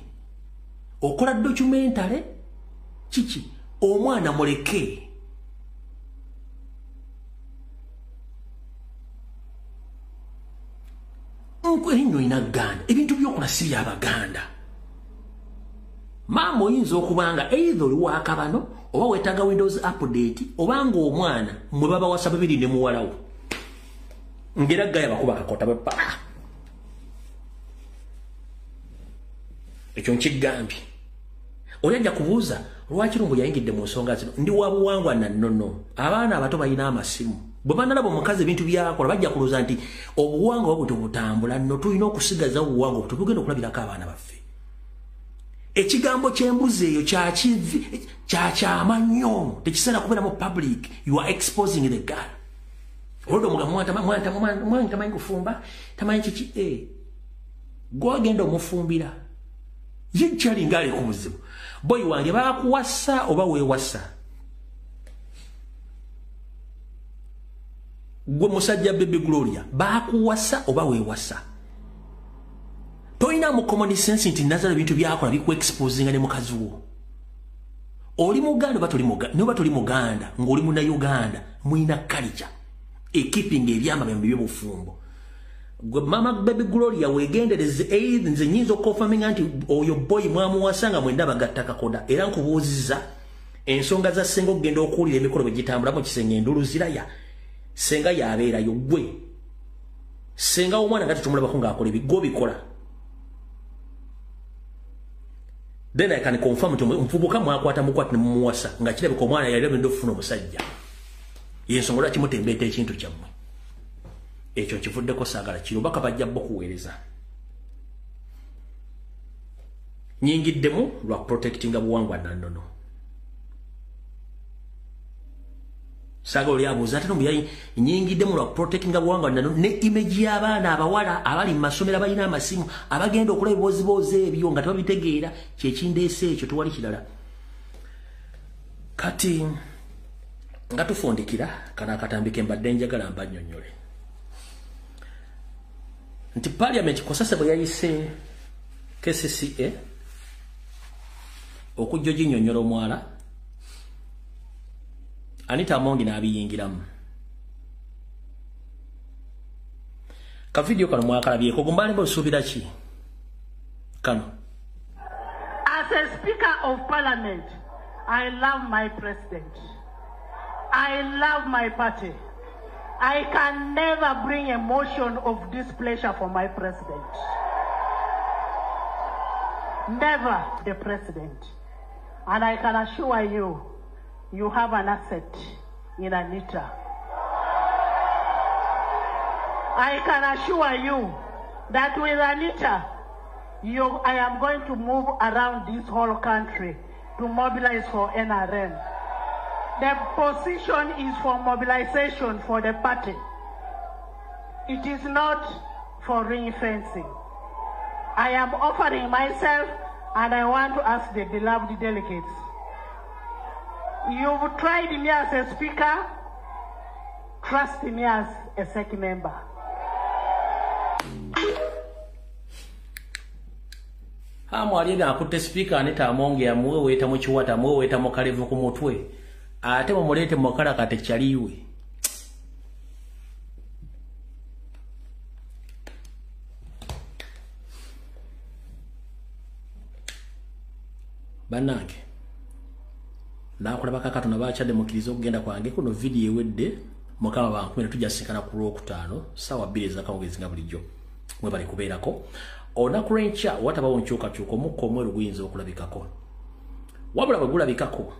Okola documentary kiki? Omwana muleke. Ennyo ina Ganda. Ebintu by'okola si by'Abaganda. Maama oyinza okuba nga either oli wakabano oba weetaaga Windows update oba ng'omwana mwe baba wasa babiri ne muwalawo. Ngera gaya bakuba kakota bwe pa. Ekyo nkigambye. Oli ajja kubuuza lwaki Lumbuye yayingidde mu nsonga zino. Ndi wa buwangwa na nnono. Abaana abato balina amasimu. Bwe banalaba omukazi ebintu by'akola bajja kulowooza nti obuwangwa bwe butambula nno tulina okusigaza obuwangwa obwo tugenda okulabirako abaana baffe. Ekigambo ky'embuzi eyo kyakyama nnyo, tekisaana kubeera mu public. You are exposing the girl. Olwo omugamba mwana tamanyi kufumba, tamanyi kiki, gwe agenda omufumbira. Ye kyalinga ali ku buzibu. Boyi wange baakuwasa oba weewasa? Gwe musajja Baby Gloria, baakuwasa oba weewasa? Tolina mu common sense nti nazala ebintu byakola bikuexposinga ne mukazi wo. Oli Muganda oba toli Muganda, n'oba toli Muganda, ng'oli Munnayuganda, mulina culture ekeeping ebyama byammwe eby'obufumbo. Gwe mama Baby Gloria weegendereze, nze nnyinza okukonfaminga nti oyo boy mwamuwasa nga mwenda bagatta kakoda. Era nkubuuzizza ensonga za ssenga okugenda okuwulira emikolo bwe gitambula mu kisenge endulu ziraya. Ssenga yabeerayo gwe. Ssenga w'omwana nga tetumulabako ng'akola ebigo bikola. Then I can confirm nti omuvubuka mwakwata mukwate ne mumuwasa nga kirabika omwana yali abadde okufuna omusajja. Y'ensonga lwaki mutembeeta ekintu kyammwe. Ekyo nkivuddeko saagala kiro baka bajja bo kuweereza. Nyingiddemu lwa protectinga buwangwa na nnono. Saagala oli abuuza ate Lumbuye nyingiddemu lwa protectinga buwangwa na nnono ne image y'abaana abawala abali mu masomero abalina amasimu abagenda okulaba ebiboozibozi ebyo nga tebabitegeera, kyekindeese ekyo tewali kirala. Kati nga tufundikira kano akatambi ke mbadde njagala mbannyonnyole. Nti parliament Kosase bwe yayise KCCA okujja oginnyonnyola omwala, Anita Among n'abiyingiramu. Ka video kano mwakalabyeko, gumbaani bw'osuubira ki? Kano. As a Speaker of Parliament, I love my president. I love my party. I can never bring a motion of displeasure for my president. Never the president. And I can assure you, you have an asset in Anita. I can assure you that with Anita, I am going to move around this whole country to mobilize for NRM. The position is for mobilization for the party. It is not for ring fencing. I am offering myself, and I want to ask the beloved delegates. You've tried me as a speaker, trust me as a SEC member. Hamu alienda akutte speaker Anita Among yamuweweeta mu kiwata, amuweweeta mu kalevu ku mutwe, ate mumulete mu kalakate kyaliwe. Bannange, naakulaba kakatono bakyadde, mukkiriza okugenda kwange kuno. Vidiyo ewedde. Mukama bankumire, tujja sinkana ku Lwokutaano ssaawa 2 ez'akawungeezi nga bulijjo. Mwebale kubeerako. Olunaku lw'enkya watabawo nkyukakyuka, omukka omweru guyinza okulabikako. Wabula bwe gulabikako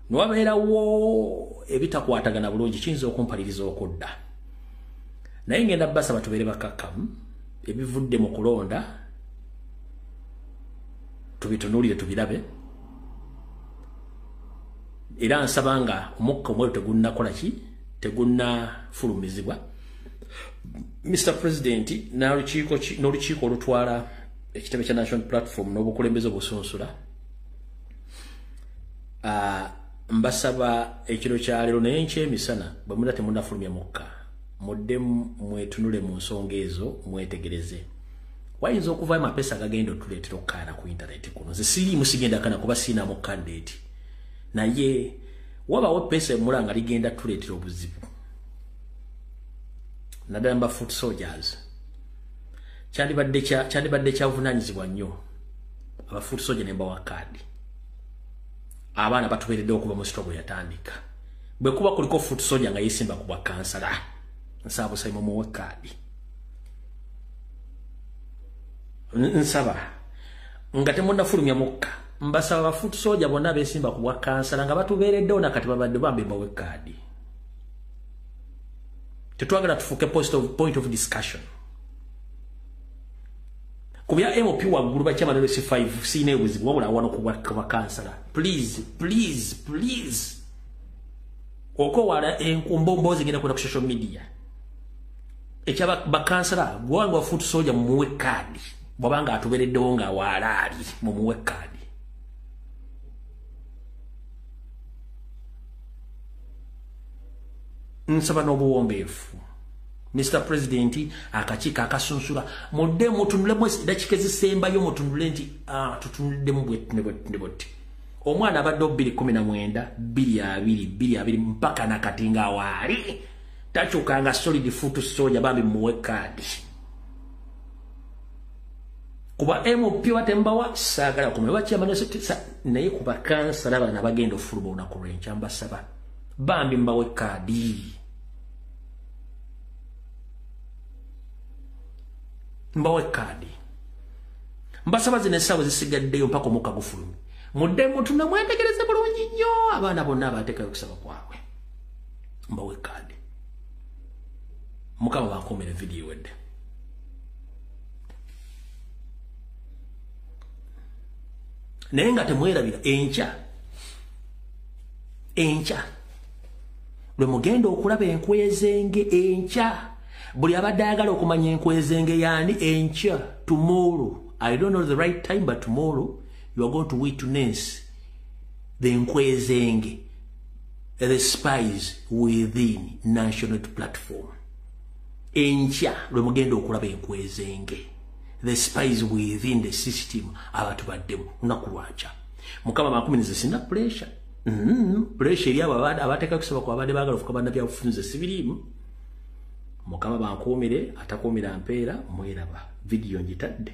ne wabeerawo ebitakwatagana bulungi, kiyinza okumpaliriza okudda. Naye ngenda basaba tubeere bakakkamu, ebivudde mu kulonda tubitunuulire, tubirabe. Era nsaba nga omukka omweru tegunnakola ki, tegunnafulumizibwa, Mr President n'olukiiko olutwala ekitebe kya National Platform n'obukulembeze obusunsula, mbasaba ekiro kya leero naye nkyemisana, bwe muda temunnafulumya mukka, mudde mwetunule mu nsonga ezo, mwetegereze. Wayinza okuvaayo amapesa agagenda otuleetera okukaana ku intaneti kuno. Nze siriimu, sigenda kana kuba siinamu candidate, naye wabawo pesa emula nga ligenda tuleetera obuzibu, naddala mba foot soldiers. Kyandibadde kyavunaanyizibwa nnyo aba foot soldier ne mbawa kaadi. Abaana batubeereddewo okuva mu struggle yatandika. Bwe kuba kuliko foot soldier nga yeesimba ku bwa kansala, nsaba busayi mumuwe kaadi. Nsaba nga temunnafulumya mukka, mbasaba ba foot soldier bonna beesimba ku bwa kansala nga batubeereddewo nakati babadde, bambi mbawe kaadi. Tetwagala tufuuke point of discussion. Ku bya MP waggulu, bakyama ne C5, siina obuzibu, wabula wano ku bwa kansala, please, please, please, okwewala enkumbombozi egenda kwenda ku social media. Ekyaba bakansala, bwanga wa foot soldier, mumuwe kaadi. Bwabanga atubeereddewo nga waalaali, mumuwe kaadi. Nsaba n'obuwombeefu, Mr President, akakiiko akasunsula, mudde mutunulemu eddakiika ezisembayo, mutunule nti tutunuddemu bwetti ne bwetti ne bwetti. Omwana abadde 2019, 2020, 2020 mpaka nakati nga waali takyukanga, solid foot soldier, bambi muwe kaadi. Kuba MP watembawa saagala kumwe bakyamanya, naye kuba kansala bana bagenda ofuluma olunaku lw'enkya, mbasaba bambi mbawe kaadi, mbawe kaadi. Mbasaba zino essaawa zisigaddeyo mpaka omukka gufulumye, mudde mutuna mwetegereze bulungi nnyo. Abaana bonna abateekayo okusaba kwabwe, mbawe kaadi. Mukama bankuumire. Vidiyo wedde. Naye nga temwerabira, enkya, enkya lwe mugenda okulaba enkwezenge. Enkya buli abadde ayagala okumanya enkwezenge yaani, enkya, tomorrow, I don't know the right time, but tomorrow you are going to witness the nkwezenge, the spies within National Platform. Enkya lwe mugenda okulaba enkwezenge, the spies within the system abantu baddemu lunaku lwakya. Mukama bakumirize. Sina pressure. Pressure eri abo abateeka kusaba kwa abadde baagala ofuka bannabyabufuzi, sibiriimu. Mukama bankuumire, atakuumira mpeera. Mweraba, vidiyo ngitadde.